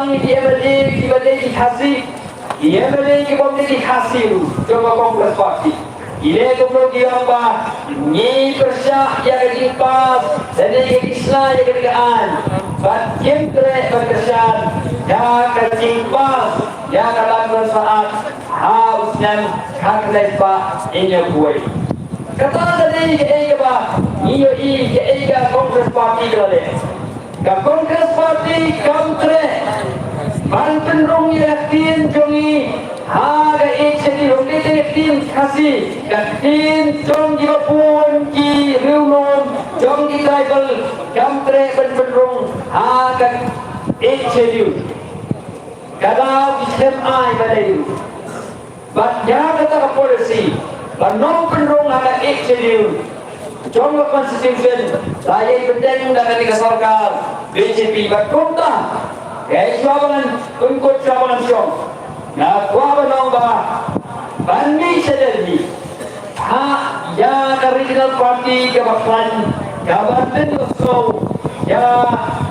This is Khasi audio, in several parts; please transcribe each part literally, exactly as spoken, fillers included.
Ki M L A kiba dei ki Khasi, ki M L A kiba ym dei ki Khasi ruh jong ka Congress Party, ki leh kumno ki ong ba ngi pyrshah ïa ka jingpass lane ka jingshna ïa kane ka aiñ, bad kim treh ban kyrshan ïa ka jingpass ïa ka Land Waris Act ha u snem khatkhyndai spah hynñiewphew wei. Kata ka dei kaei kaba ngi ïohi kaei ka Congress Party ka la leh. Ka Congress Party kam treh ban pynrung ïa ka ktien jong ngi ha ka Eighth Schedule, ym dei tang ka ktien Khasi, ka ktien jong kiba bun ki riewlum jong ki tribal kam treh ban pynrung ha ka Eighth Schedule. Ka dei ki snem ai ba dei. Bad ïa kata ka policy ban ym pynrung ha ka Eighth Schedule jong ka Constitution la ïai bteng da kane ka sorkar B J P. Bad kumta kaei shuwa ba ngan pynkut, shuwa ba ngan shong, nga kwah ban ong ba ban mih sha Delhi ha ïa ka regional party kaba khlaiñ, kaban pynlong shuh ïa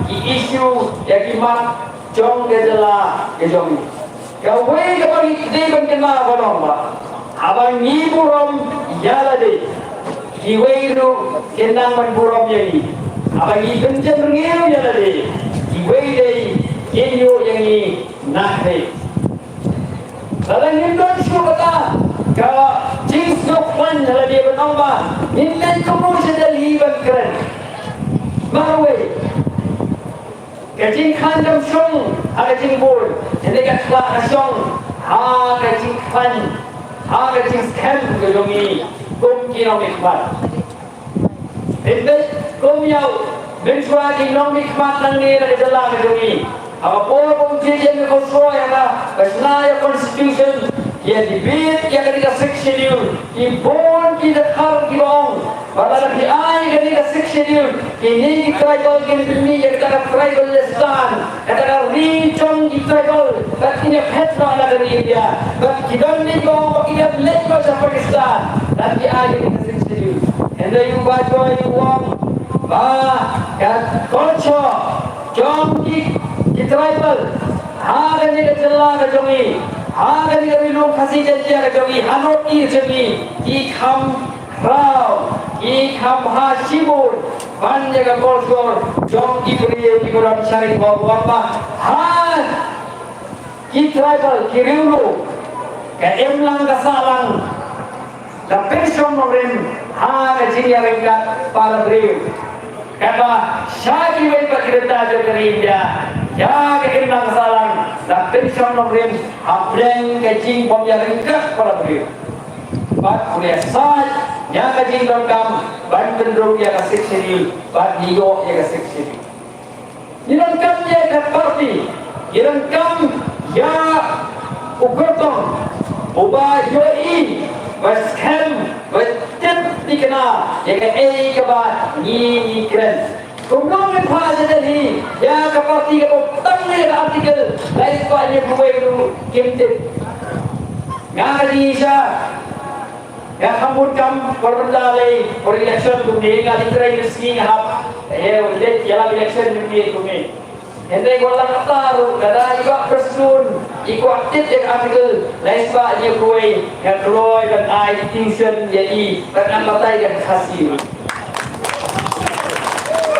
ki issue, ïa ki mat jong ka jylla ka jong ngi. Kawei kaba ngi dei ban kynmaw ka long ba haba ngi burom ïa lade, kiwei ruh kin nang ban burom ïa ngi. Haba ngi pynjynrngiew ïa lade, kiwei dei kin ïoh ïa ngi na kane. Lada ngim don shuh kata ka jingsngewkhlaiñ ha lade ban ong ba ngin leit kumno sha Delhi ban kren. Marwei. Ka jingkhlaiñ kam shong ha ka jingbun, hynrei ka khlaiñ ka shong ha ka jingkhlaiñ, ha ka jingskhem ka jong ngi kum ki nongmihkhmat. Hynrei kum ïa u mynshuwa ki nongmihkhmat nangne na ka jylla ka jong ngi, ha ka por ba u J J M ka kyrkhu ïa ka, ka shna ïa ka Constitution, ïa debate ïa kane ka Sixth Schedule, ki bun ki dkhar kiba ong ba lada phi ai kane ka Sixth Schedule, kine ki tribal kin pynmih ïa kata ka tribalistan, kata ka ri jong ki tribal, bad kin ïaphet noh na ka ri India, bad ki don leit ba ong ba kin ïaleit noh sha Pakistan lada phi ai kane ka Sixth Schedule. Hynrei u Bah Joy u ong ba ka culture jong ki, ki tribal ha kane ka jylla ka jong ngi, ha kane ka Ri Lum Khasi Jaiñtia ka jong ngi, ha North East jong ngi, ki kham khraw, ki kham bha shibun ban ïa ka culture jong ki briew kiba don sha ri India. Ba ha ki tribal, ki riewlum, ka imlang ka sahlang, la pynshong nongrim ha ka jingïaryngkat para briew. Katba sha kiwei pat ki bynta jong ka ri India, ïa ka imlang ka sahlang la pynshong nongrim hapdeng ka jingbym ïaryngkat para briew. Bad u la ïasaid ïa ka jingdonkam ban pynrung ïa ka Sixth Schedule, bad ngi ïoh ïa ka Sixth Schedule. Ngi donkam ïa ka party, ngi donkam ïa u kyrtong uba ïohi, ba skhem, ba tip thikna ïa kaei kaba ngi, ngi kren. Kumno ngin phah sha Delhi ïa ka party kaba tang ïa ka Article lai spah hynñiewphew wei ruh kim tip. Nga ka jingshisha nga kham bun kam por mynta lei por election kumne, nga leit trei ïa sngi nga hap, eh, leit ïalam election kumne kumne. Hynrei wat la katta ruh lada i Bah Prestone i kwah tip ïa ka Article lai spah hynñiewphew wei, nga kloi ban ai tuition ïa i, ban nang batai ïa ka Khasi ruh.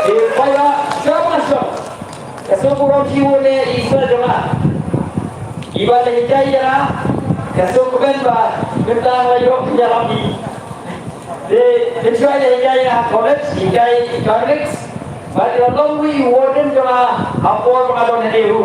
Te paidbah, shuwa ban shong, ka sngewburom shibun ïa i sir jong nga iba la hikai ïa nga. Ka sngewkmen ba mynta nga la ïoh pynïalam i. Te mynshuwa nga hikai ha college, hikai economics. Bad i la long i warden jong nga ha por ba nga don ha NEHU.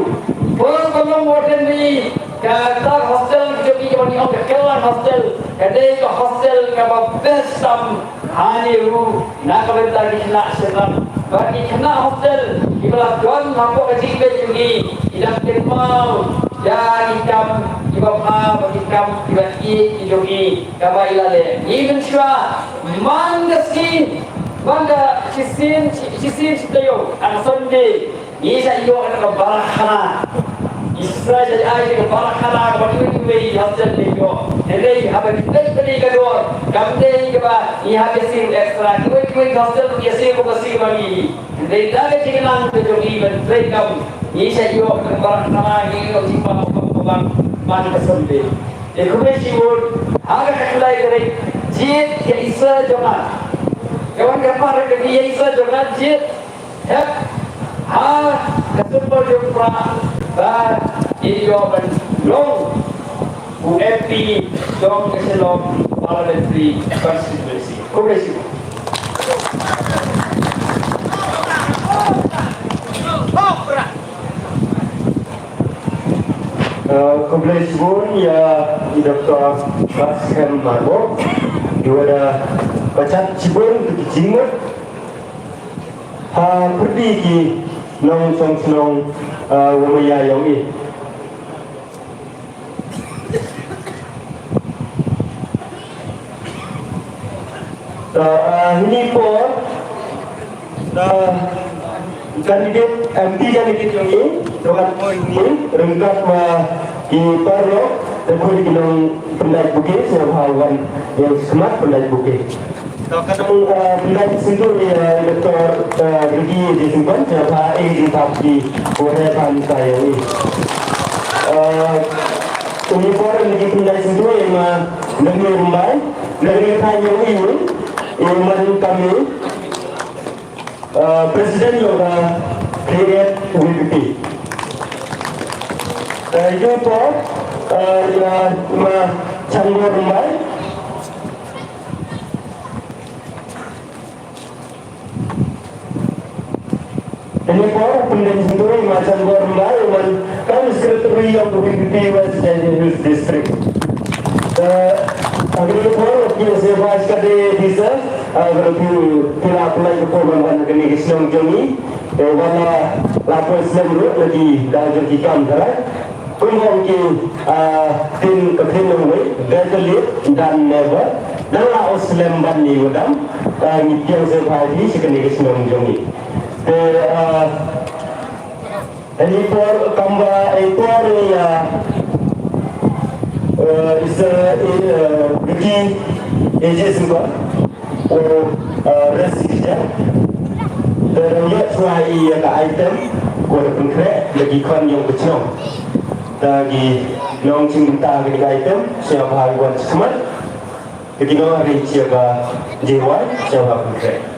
Por ba long warden i, kata ka hostel jong i kaba ngi ong ka Kellang Hostel, ka dei ka hostel kaba best tam ha NEHU na ka bynta ki khynnah shynrang. Bad ki khynnah hostel kiba la don hapoh ka jingpeit jong ngi, ki dang kynmaw ïa ki kam kiba bha bad ki kam kiba ïeit ki jong ngi kaba i la leh. Ngi mynshuwa man ka sngi, man ka shisien, shi-, shisien shi taïew, on Sunday, ngi sa ïoh kata ka barakkhana. Ngi sa ai kata ka barakkhana kaba kiwei kiwei ki hostel ki ïoh. Hynrei haba ngi peit pat ïa ka dor, kam dei kaba ngi hap ïasiew extra. Kiwei kiwei ki hostel ki ïasiew kum ka siew ba ngi. Dei da ka jingïalang ka jong ngi ban trei kam, ngi sa ïoh ka barak nama, ngi ïoh jingpang pang pang ban ka symbe. Te khublei shibun ha ka khlai ka rei jied ka isa jong nga. Ka wan ka par ka ïa isa jong nga jied. Hep ha ka symbol jong pra ba ïa ban long u M P jong ka Shillong Parliamentary Constituency. Khublei shibun. Uh, khublei shibun ïa i Doktor Batskhem Marbok. Ïa da pachat shibun ki jingmut ha pyrdi ki nongshong shnong, uh, wa maya ïong i. Ta, ah, hini por, ta, candidate, M P candidate ïong i, jong ka por hini, ryngkat ma i paralok, te khuid ki nongpyndait bouquet, sngewbha wan ïa smat pyndait bouquet. Ka dang, eh, pynlait syntur ïa i Doktor, eh, Ricky J. Syngkon, ïa ba i di tap di bore ban ta ïa i. Eh, uni por ni ki pynlait syntur ïa ma Daniel Mbai, Daniel Mbai ïa i, i man kami, eh, President ïa ka Brigade V P P. Eh, uni por, eh, ïa ma Changbor Mbai, Ini por pyndenjingturi ma Changbor Mbai, man kam secretary of V P P West Jaintia Hills District. Eh, agri por ki se vice kade disa, agri ki pila pula ko man ban kani ki shnong jong ngi, eh, wala la por slem ru lagi da jong ki kam darai. Kumba ki, ah, tin ka tin nong wei, better late than never. Nang la u slem ban ni u dam, ah, ngi piang se bha hi shi kane ka shnong jong ngi. Te, ah, ani por kamba ai por ya, eh, isa, eh, Ricky, eh, Jason ba. O, eh, rest is done. Te dang ïa try ïa ka item, ko da pynkhreh, lagi khon ïong ka chnong. Da ki nong ching bynta ka item, sngewbha wan smat. Da ki nong arrange ïa ka J Y, sngewbha pynkhreh.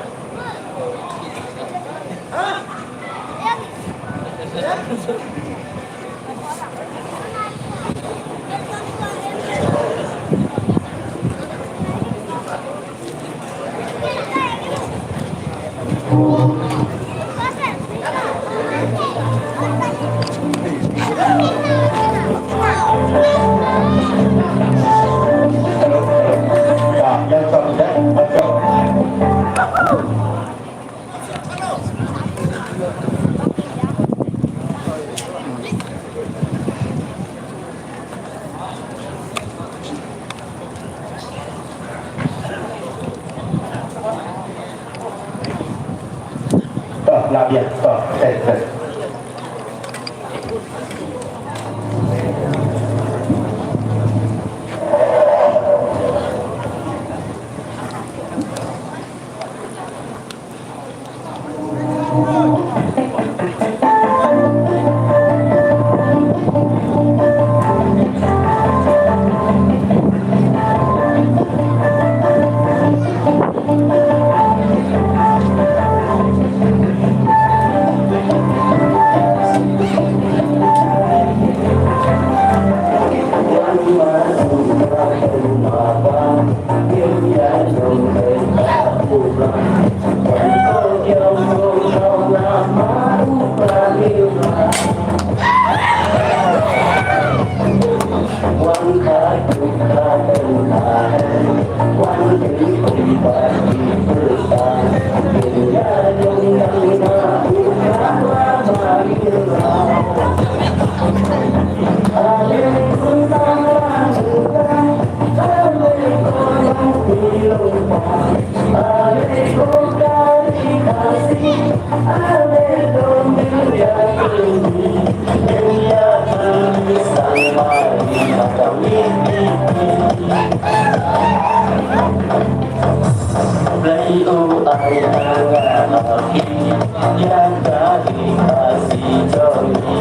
Ïa ka ri Khasi jong ngi,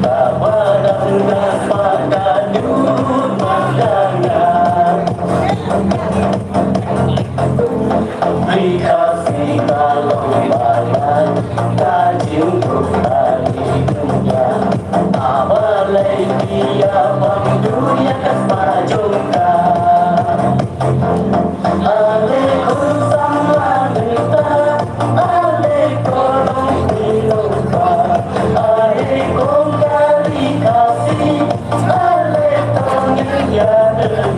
ka ba dang ka spah ka dud bad ka ngat. Ri Khasi ka long balang, ka jingduh ka ri dunia. A Blei, ïa pynduh ïa ka spah jong ka. Ale khun samla mynta, ale ko long phi long pa, ale ko ka ri Khasi, ale to ngin ïa dei,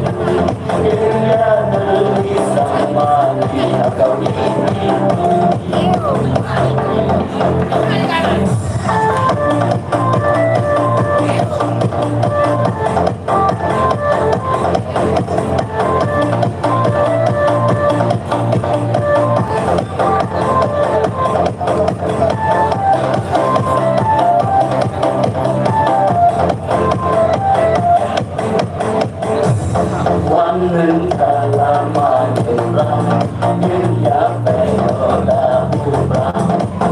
ngin ïa dei sa ma ngi ha ka wi. Wan mynta la ma ngi ram, ngin ïa peit noh da u Prah.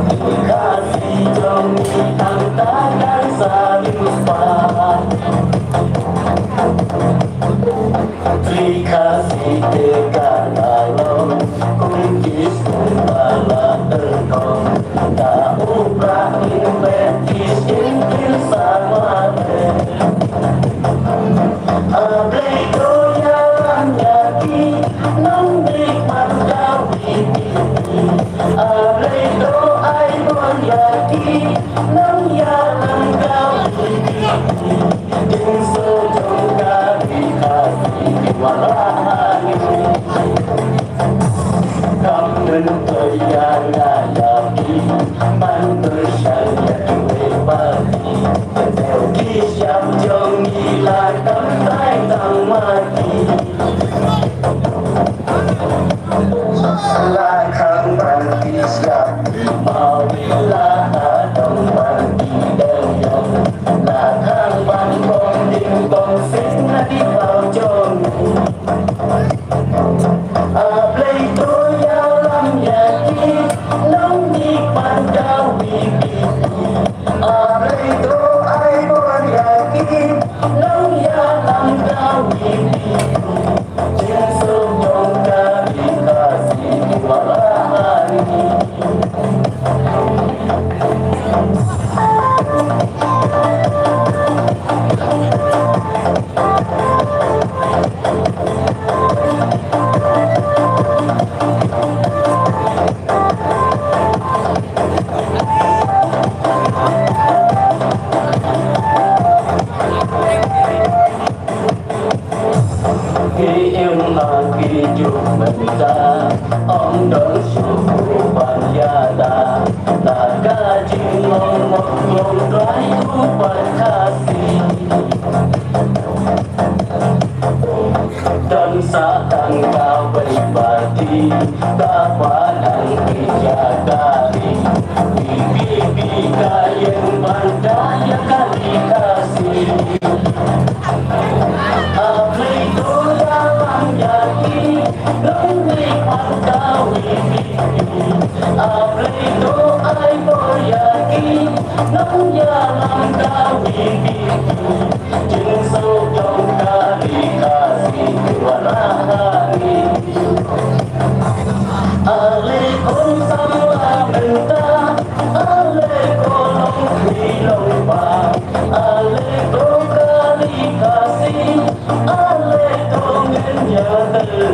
Ri Khasi jong ngi tang ta dang sa riewspah. Ri Khasi te ka la long kum ki sum ba la tyrkhong. Da u Prah ngin peit ki skin kin sa ma te. A Blei to ïalam ïa ki nongmihkhmat ka V P P. A Blei to ai bor ïa ki nongïalam ka V P P. Jingsuk jong ka ri Khasi ki wanrah hangne. Kam myntoi ïa nga ïa phi ban pyrshang ïa kiwei pat. Tang ki shyiap jong ngi la kam tai tang ma ki. La khang ban ki shyiap, ma wi la ha dong ban ki dong yong. La khang ban kong ding kong sing na ki khlaw jong ngi. A Blei to ïalam ïa ki nongmihkhmat ka V P P. A Blei to ai bor ïa ki nongïalam ka V P P. Jingsuk jong ka ri Khasi ki wanrah hangne. Ki im ha ki juk mynta, ym don shuh u ban ïada. Na ka jinglong mong long Trai u ban Khasi. Don sa tang kawei parti, kaba nang pynïada ri. V P P ka ïeng ban da ïa ka ri Khasi. A Blei to ïalam ïa ki nongmihkhmat ka V P P. A Blei to ai bor ïa ki nongïalam ka V P P. Jingsuk jong ka ri Khasi ki wanrah hangne. Ale khun samla mynta, ale ko long phi long pa, ale ko ka ri Khasi, ale to ngin ïa dei,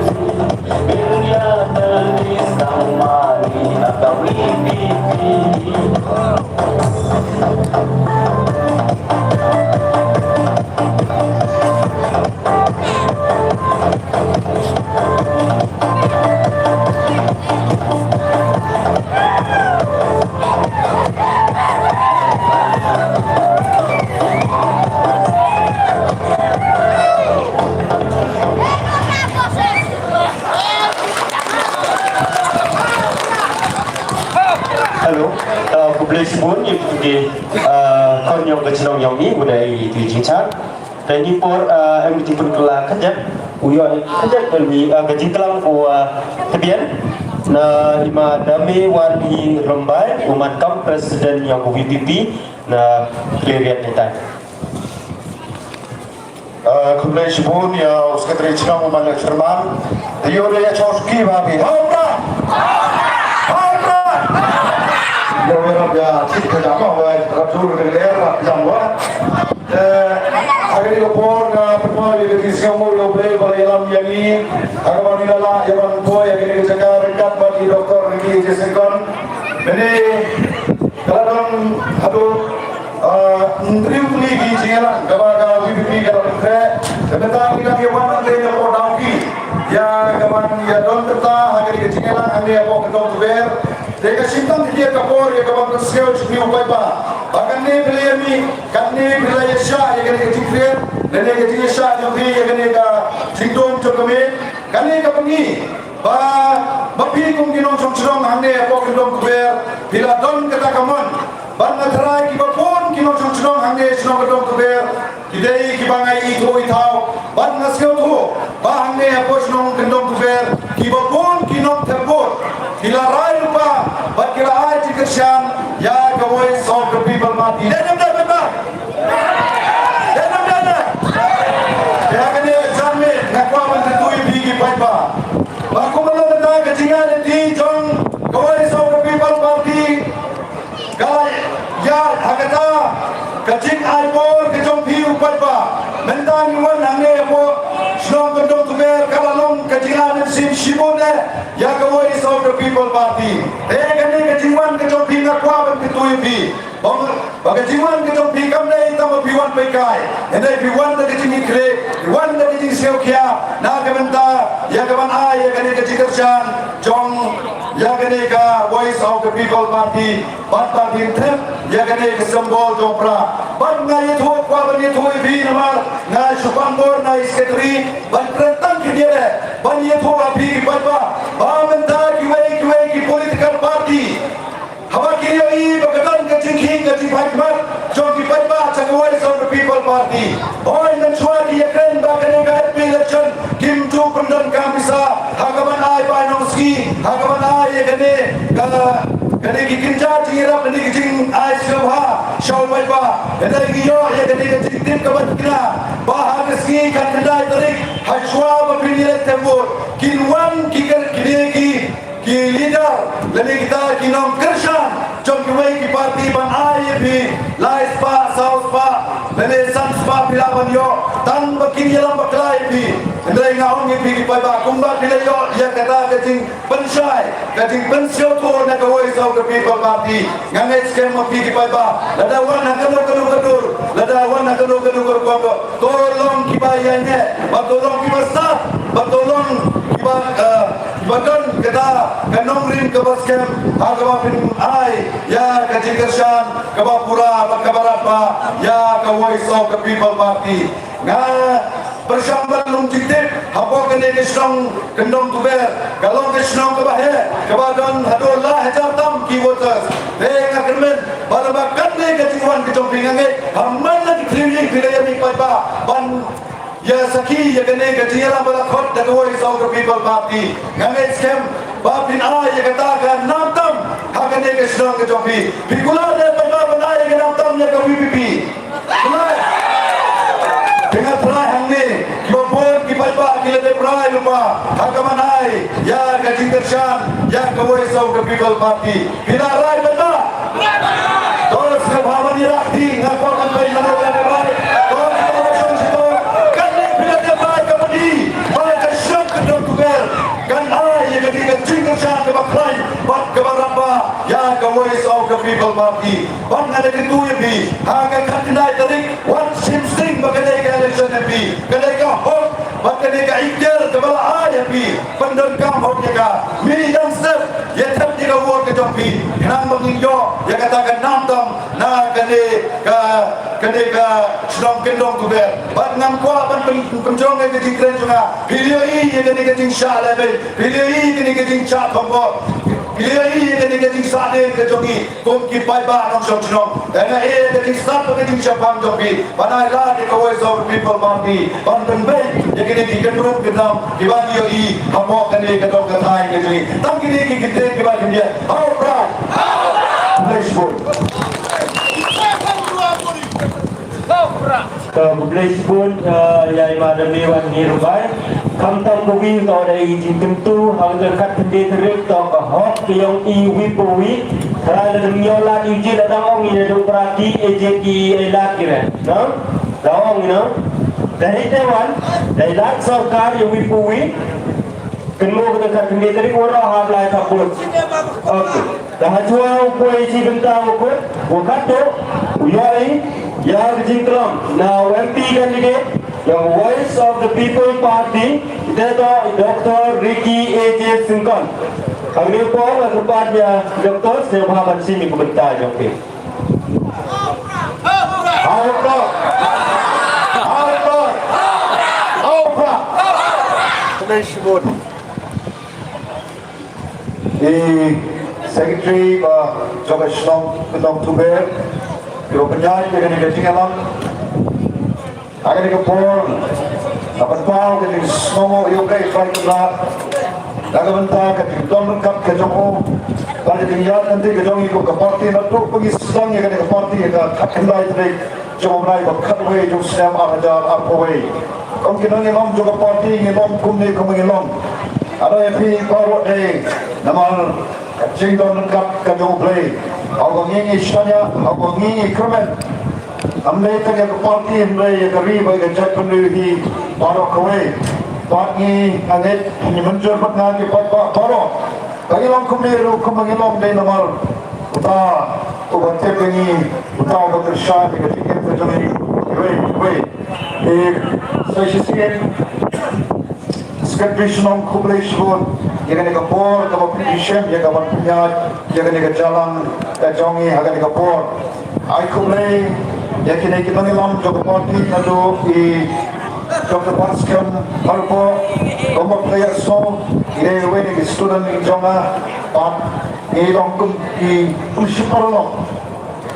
ngin ïa dei sa ma ngi ha ka V P P. Hello. Uh, khublei shibun ïa ki, uh, khun ïong ka chnong ïong i, u dei i Jingchar. Te ni por, uh, em ki pun kala kajat, u ïoh kajat, uh, ka jingklang u, uh, Tbian. Na i ma Dame Wanhi Rymbai, u man kam president yong ka V P P na Khliehriat Neitai. Khublei shibun ïa u secretary chnong, u man ïa chairman. Te ïoh de ïa chor ki ba bi. Hau pra! Hau pra! Ïa wei rap ïa chit ka jama wei rap jur de ler rap jam wa. Eh, ha kane ka por nga pynpaw ïa ka jingsngewnguh ïa U Blei ba la ïalam ïa ngi ha kaba ngi la lah ïa ban poi ha kane ka jaka ryngkat bad i Doctor Ricky J. Syngkon. Mynne ka la don haduh, ah, hynriew tylli ki jingïalang kaba ka V P P ka la pynkhreh. Te mynta ngi dang ïa wan hangtei hapoh Dawki ïa ka ban ïa don kata ha kane ka jingïalang hangne hapoh Kyndong Kber. Te ka shim tang khyndiat ka por ïa ka ban pynsngew jong phi u paidbah ba kane phi la ïa mih, kane phi la ïa shah ïa kane ka jingkhriat, kane ka jingïashah jong phi ïa kane ka jingdum jong ka miet. Kane ka pyngi ba ma phi kum ki nongshong shnong hangne hapoh Kyndong Kber phi la don kata ka mon ban nga tharai kiba bun ki nongshong shnong hangne shnong Kyndong Kber ki dei kiba nga ithuh ithaw bad nga sngewthuh ba hangne hapoh shnong Kyndong Kber kiba bun ki nongthep vote ki la rai lypa bad ki la ai jingkyrshan ïa ka Voice of the People Party. Dei ne em dei, paidbah? Dei ne em dei? Te ha kane ka janmiet nga kwah ban kyntu ïa phi ki paidbah ba kumno mynta ka jingïaid lynti jong ka Voice of the People Party ka la ïaid ha kata ka jingai bor ka jong phi u paidbah. Mynta ngi wan hangne hapoh shnong Kyndong Kber ka la long ka jingai mynsiem shibun eh ïa ka Voice of the People Party. Te kane ka jingwan ka jong phi nga kwah ban kyntu ïa phi ba, ba ka jingwan ka jong phi kam dei tang ba phi wan paikai, hynrei phi wan da ka jingkitkhlieh, phi wan da ka jingsngewkhia na ka bynta ïa ka ban ai ïa kane ka jingkyrshan jong ïa kane ka Voice of the People Party. Bad ba phin thep ïa kane ka symbol jong pra. Bad nga ïathuh, kwah ban ïathuh ïa phi namar nga shu pang bor na i secretary ban kren tang khyndiat eh ban ïathuh ha phi ki paidbah ba mynta kiwei kiwei ki political party haba ki ïohi ba ka don ka jingkhih ka jingphai khmat jong ki paidbah sha ka Voice of the People Party. Hooid, mynshuwa ki ïakren ba kane ka M P election kim ju pyndonkam pisa ha ka ban ai bai nongsngi, ha ka ban ai ïa kane ka, kane ki kynja jingïarap, kane ki jingai sngewbha sha u paidbah. Hynrei ngi ïoh ïa kane ka jingtip kaba thikna ba ha ka sngi khatkhyndai tarik, ha shuwa ba phin ïaleit them vote, kin wan ki kynja, kine ki ki leader lane kita ki nongkyrshan jong kiwei ki party ban ai ïa phi lai spah, saw spah lane san spah phi lah ban ïoh tang ba kin ïalam bakla ïa phi. Hynrei nga ong ïa phi ki paidbah, kumba phi la ïoh ïa kata ka jingpynshai, ka jingpynsngewthuh na ka Voice of the People Party, nga ngeit skhem ma phi ki paidbah, lada wan ha kano kano ka dur, lada wan ha kano kano ka rukom, to long kiba ïaineh, ba to long kiba sah, ba to long kiba, eh, ba don kata ka nongrim kaba skhem ha kaba phin ai ïa ka jingkyrshan kaba pura bad kaba radbah ïa ka Voice of the People Party. Nga pyrshang ban long jingtip hapoh kane ka shnong Kyndong Kber, ka long ka shnong kaba heh, kaba don haduh lai hajar tam ki voters. Te nga kyrmen ba lada kane ka jingwan ka jong phi, nga ngeit ha man la ki three ïing phi la ïa mih paidbah ban ïa sakhi ïa kane ka jingïalam ba la khot da ka Voice of the People Party. Nga ngeit skhem ba phin ai ïa kata ka nam tam ha kane ka shnong ka jong phi. Phi kular ne paidbah ban ai ïa ka nam tam ïa ka V P P? Kular. Te nga tharai hangne kiba bun ki paidbah ki la dep rai lypa ha ka ban ai ïa ka jingkyrshan ïa ka Voice of the People Party. Phi la rai bad ba? To sngewbha ban ïarap phi, nga kwah ban peit naduh la dep rai. To sngewbha ban shong shitom. Kane phi la dep rai ka phi ba ka shnong Kyndong Kber kan ai ïa kane ka jingkyrshan kaba khlaiñ bad kaba radbah ïa ka Voice of the People Party. Bad nga da kyntu ïa phi ha ka khatkhyndai tarik, wat shim sting ba kane ka election M P ka dei ka hok bad kane ka ikhtiar kaba la ai ïa phi. Pyndonkam hok ïa ka. Mih dang step ïa thep ïa ka vote ka jong phi khnang ba ngin ïoh ïa kata ka nam tam na kane ka, kane ka shnong Kyndong Kber. Bad ngam kwah ban pyn-, pynjong ïa ka jingkren jong nga. Phi la ïohi ïa kane ka jingshah lehbeiñ, phi la ïohi ïa kane ka jingshah thombor, phi la ïohi ïa kane ka jingsahdien ka jong ngi kum ki paidbah nongshong shnong. Nga ïa ka jingsngap bad ka jingshemphang jong phi ban ai lad ïa ka Voice of the People Party ban pynbeit ïa kine ki kyndrum kyndam kiba ngi ïohi hapoh kane ka dong ka thaiñ ka jong ngi. Tang kine ki kyntien kiba khyndiat. Hau prah. Khublei shibun. Khublei shibun, uh, ïa i Madam Mewan Hirabai. Khamtam ka wi ka dei i jingkyntu ha ka khatkhynde tarik, to ka hok ka jong i wi pa wi. Trai la dang ïoh lad i jin la dang ong i ne dang prati e je ki e lad ki re. No? Dang ong i no. Dei te wan, dei lad sorkar i wi pa wi. Kynmaw ka dang khatkhynde tarik waroh hap lai ka vote. Okay. Te ha shuwa u poi shi bynta u kut, u khatduh, u ïohi ïa ka jingklam na u M P candidate jong Voice of the People Party, ita toh Doctor Ricky A J Syngkon. Hangne u poi, nga kyrpad ïa Doctor, sngewbha ban shim ïa ka bynta jong phi. Hau prah! Hau prah! Hau prah! Khublei shibun. I Secretary ba jong ka shnong Kyntong Tuber, kiba pynïaid ïa kane ka jingïalang ha kane ka por, nga pynpaw ka jingsngewnguh ïa U Blei Trai Kynrad na ka bynta ka jingdon ryngkat ka jong u bad ka jingïaid lynti ka jong ngi kum ka party, naduh ba ngi sdang ïa kane ka party ha ka khatkhyndai tarik jong u bnai ba khatwei jong u snem ar hajar arphew wei. Kum ki nongïalam jong ka party ngi long kumne kumba ngi long. Ano ïa phi baroh dei namar ka jingdon ryngkat ka jong U Blei. Haba ngi ngi shaniah, haba ngi ngi kyrmen, ym dei tang ïa ka party, hynrei ïa ka ri bad ïa ka jaitbynriew hi baroh kawei. Bad ngi, nga ngeit ngi mynjur bad nga ki paidbah baroh. Ba ngi long kumne ruh kumba ngi long dei namar uta uba tip ïa ngi, uta uba kyrshan ïa ka jingim ka jong ngi. Wei, wei. Te sa shisien, Secretary Shnong, khublei shibun ïa kane ka por kaba phi shem ïa ka ban pynïaid ïa kane ka jingïalang ka jong ngi ha kane ka por. Ai khublei ïa kine ki nongïalam jong ka party, naduh i Doctor Batskhem Kharkhoh, kumba phi la ïohsngew, i dei iwei na ki student jong nga, bad ngi long kum ki principal long.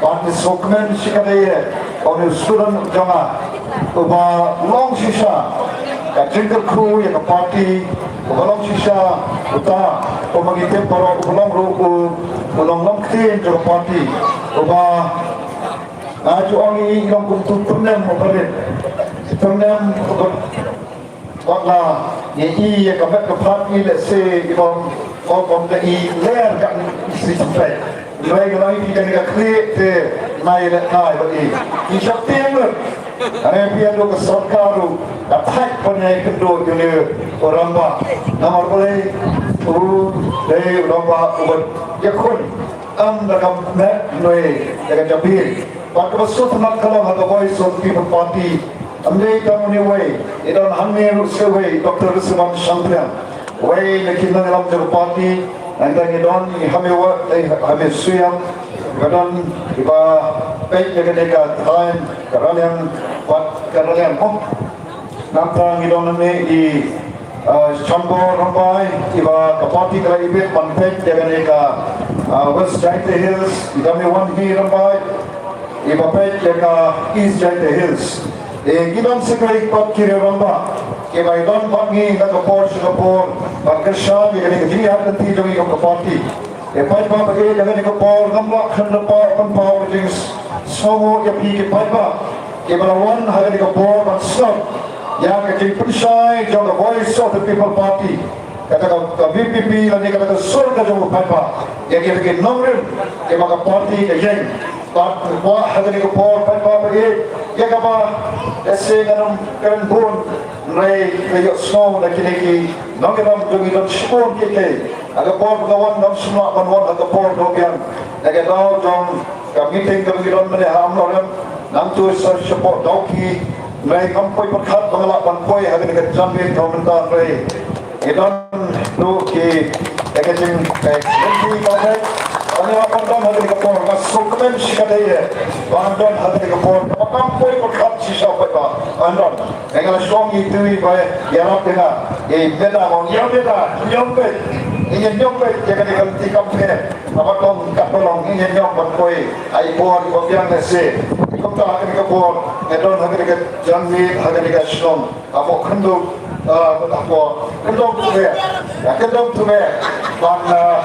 Bad ngi sngewkmen shikatdei ïa une u student jong nga uba long shisha ka jingkyrkhu ïa ka party, uba long shisha uta uba ngi tip baroh uba long ruh u, u nonglam ktien jong ka party, uba nga ju ong i long kum utu u tymmen uba rit, tymmen uba Wat la ngi i ïa ka met ka phad ngi lehse i bym, bym, bym da i ler ka i si sympai. Hynrei nga ong ïa phi kane ka khlieh te nai leh nai bad i. I sheptieng lut. Hynrei phi ïa duh ka sorkar ruh ka thait ban ïakynduh ïa une u rangbah. Namar balei u dei u rangbah uba ïakhun. Ym da ka met hynrei da ka jabieng. Bad kaba sngewtynnat ka long ha ka Voice of the People Party. Ym dei tang une uwei, i don hangne ruh sa uwei, Doctor Russellman Shangpliang. Uwei na ki nongïalam jong ka party, nangta ngi don i Hamiwa, eh, Hamiwa Suiam, ka don iba peit ïa kane ka thaiñ, ka Raliang, bad ka Raliang. Oh, nangta ngi don hangne i, uh, Shanbor Rymbai, iba ka party ka la ibit ban peit ïa kane ka, uh, West Jaintia Hills, i Damiwan hi Rymbai, iba peit ïa ka East Jaintia Hills. E, ngi don sa kawei pat ki riew rangbah kiba ïadon bad ngi na ka por sha ka por ban kyrshan ïa kane ka jingïaid lynti jong ngi kum ka party. E paidbah ba ïeit, ha kane ka por ngam lah khlem da pynpaw ka jingsngewnguh ïa phi ki paidbah kiba la wan ha kane ka por ban sngap ïa ka jingpynshai jong ka Voice of the People Party. Kata ka, ka V P P lane kata ka sur ka jong u paidbah. Ïa kita ki nongrim kiba ka party ka ïeng. Bad nga kwah ha kane ka por paidbah ba ïeit, ïa kaba lehse ngan ym kren bun, hynrei nga ïohsngew na kine ki nongïalam jong ngi don shibun kiei kiei. Ha ka por ba nga wan ngam shym lah ban wan ha ka por dewbiang. Na ka daw jong ka meeting kaba ngi don mynne ha Amlarem, nangtu sa shapoh Dawki, hynrei ngam poi pyrkhat ba nga lah ban poi ha kane ka janmiet kaba mynta hynrei Ngi don ruh ki, eh, ka jing, eh, lynti ka leh. Ba ngi lah ban don ha kane ka por, nga sngewkmen shikatdei eh. Ban don ha kane ka por, kaba kam poi pyrkhat shisha pat ba ngan don. Eh, nga la shong ïa itu iba ïarap ïa nga. Eh, Meta, ong ïa Meta, ïa Meta. Ngin ïa ñiong beit ïa kane ka lynti kam pher. Haba tang katba long ngin ïa ñiong ban poi ha i bor iba biang lehse. Kumta ha kane ka bor nga don ha kane ka janmiet, ha kane ka shnong, hapoh Khyndup, ah, hapoh Kyndong Thmer. Ïa Kyndong Thmer ban, ah,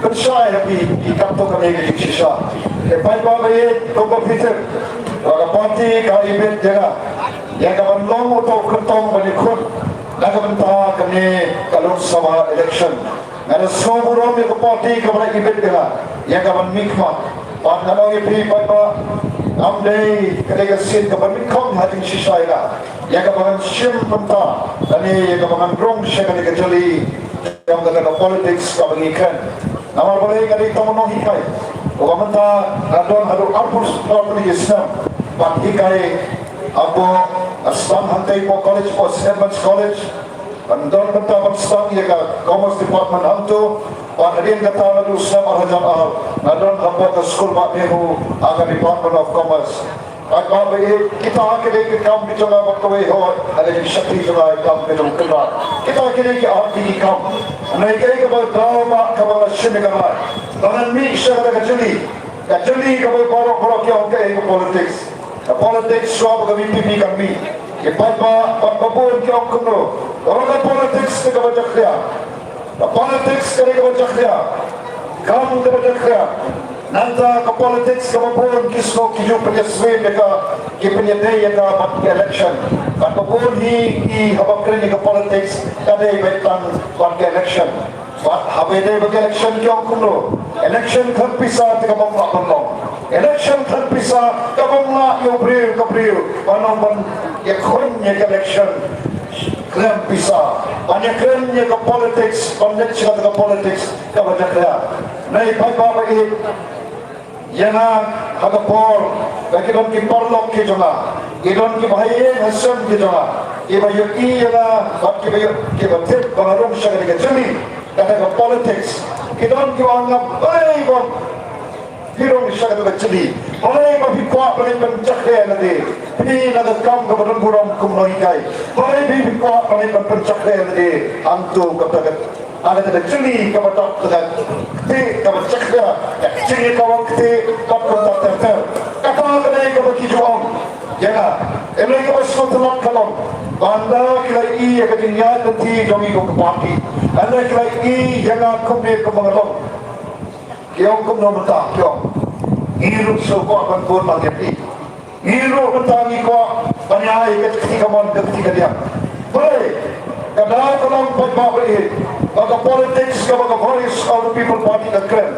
pynshai ha phi, phi katto katne ka jingshisha. Te paidbah ba ïeit, kumba phi tip, ba ka party ka ibit ïa nga ïa ka ban long uto u kyrtong ban ïakhun na ka bynta kane ka Lok Sabha election. Nga da sngewburom ïa ka party kaba la ibit ïa nga ïa ka ban mihkhmat. Bad ngan ong ïa phi paidbah, ym dei ka dei ka sien kaba nyngkong ha jingshisha ïa nga ïa kaba ngan shim bynta lane ïa kaba ngan rung sha kane ka jylli jong kata ka politics kaba ngi kren. Namar balei nga dei tang u nonghikai uba mynta nga don haduh arphew, arphew hynriew snem ban hikai hapoh, sdang hangtei hapoh college, hapoh Saint Edmund's College. Ban don bynta ban sdang ïa ka Commerce Department hangto. Bad hadien kata naduh u snem ar hajar ar nga don hapoh ka skul bah NEHU ha ka Department of Commerce. Paidbah ba ïeit, kita ki dei ki kam ki jong nga bad kawei hok ha ka jingshakri jong nga ïa ka kam ka jong u Kynrad. Kita ki dei ki ar tylli ki kam. Hynrei kaei kaba daw bah kaba nga shim ïa ka rai ba ngan mih sha kata ka jylli, ka jylli kaba baroh baroh ki ong kaei ka politics. Ka politics shuwa ba ka VPP kan mih. Ki paidbah bad ba bun ki ong kumno, ong ka politics ka dei kaba jakhlia. Ka politics ka dei kaba jakhlia. Kam kaba jakhlia. Nangta ka politics kaba bun ki sngew ki ju pynïasyriem ïa ka, ki pynïadei ïa ka bad ka election. Bad ba bun hi ki haba kren ïa ka politics ka dei beit tang bad ka election. Bad haba ïadei bad ka election ki ong kumno, election khlem pisa te ka bym lah ban long. Election khlem pisa ka bym lah ïa u briew ka briew ban ong ban ïakhun ïa ka election khlem pisa. Ban ïakren ïa ka politics, ban leit sha kata ka politics kaba jakhlia. Nai paidbah ba ïeit, ïa nga ha ka por ba ki don ki paralok ki jong nga, ki don ki bahaïing hasem ki jong nga, kiba ïohi ïa nga bad kiba ïoh, kiba tip ba nga rung sha kane ka jylli kata ka politics. Ki don kiba ong nga, "Balei ba phi rung sha kata ka jylli? Balei ba phi kwah ban leit ban jakhlia lade? Phi na ka kam kaba don burom kum nonghikai, balei phi kwah ban leit ban pynjakhlia lade hangto kata ka, ha kata ka jylli kaba dap da ka ktieh kaba jakhlia, ka jingïakawang ktieh bad kumta ter ter?" Kata ka dei kaba ki ju ong ïa nga. Hynrei kaba sngewtynnat ka long ba ynda ki la ïohi ïa ka jingïaid lynti jong ngi kum ka party, ynda ki la ïohi ïa nga kumne kumba nga long, ki ong kumno mynta, ki ong, "Ngi ruh shu kwah ban bud lang ïa phi. Ngi ruh mynta ngi kwah ban ïaid ka kti kamon ka kti kadiang." Balei? Ka daw ka long paidbah ba ïeit ba ka politics kaba ka Voice of the People Party ka kren,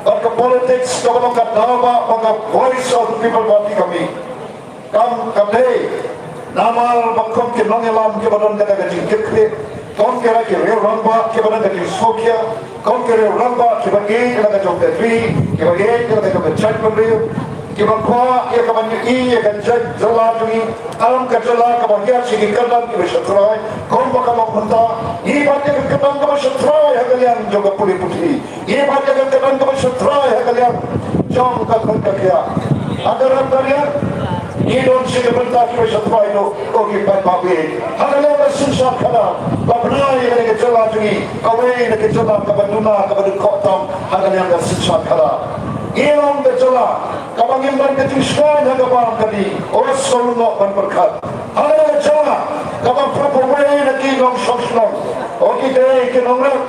ba ka politics kaba long ka daw ba, ba ka Voice of the People Party ka mih. Kam, kam dei namar ba kum ki nongïalam kiba don kata ka jingkitkhlieh, kum ki riew rangbah kiba don ka jingsngewkhia, kum ki riew rangbah kiba ïeit ïa la ka jong ka ri, kiba ïeit ïa la ka jong ka jaitbynriew, kiba kwah ïa ka ban ïohi ïa ka jylla jong ngi, kum ka jylla kaba hiar sha ki kyrdan kiba sha trai, kumba ka long mynta. Ngi bat ïa ka kyrdan kaba sha trai ha ka liang jong ka pule puthi. Ngi bat ïa ka kyrdan kaba sha trai ha ka liang jong ka khun ka khiah. Ha ka rep ka riang ngi don shi ki bynta kiba sha trai ruh, ko ki paidbah. Ha ka liang ka synshar khadar, ba bnai ïa ka jylla jong ngi kawei na ki jylla kaba duna kaba dukhoh tam ha ka liang ka synshar khadar. Ngi long ka jylla kaba ngim don ka jingshngaiñ ha ka bam ka dih, o sngewlyngngoh ban pyrkhat. Ha ka liang ka jylla kaba phrapawei na ki nongshong shnong, o ki dei ki nongrep.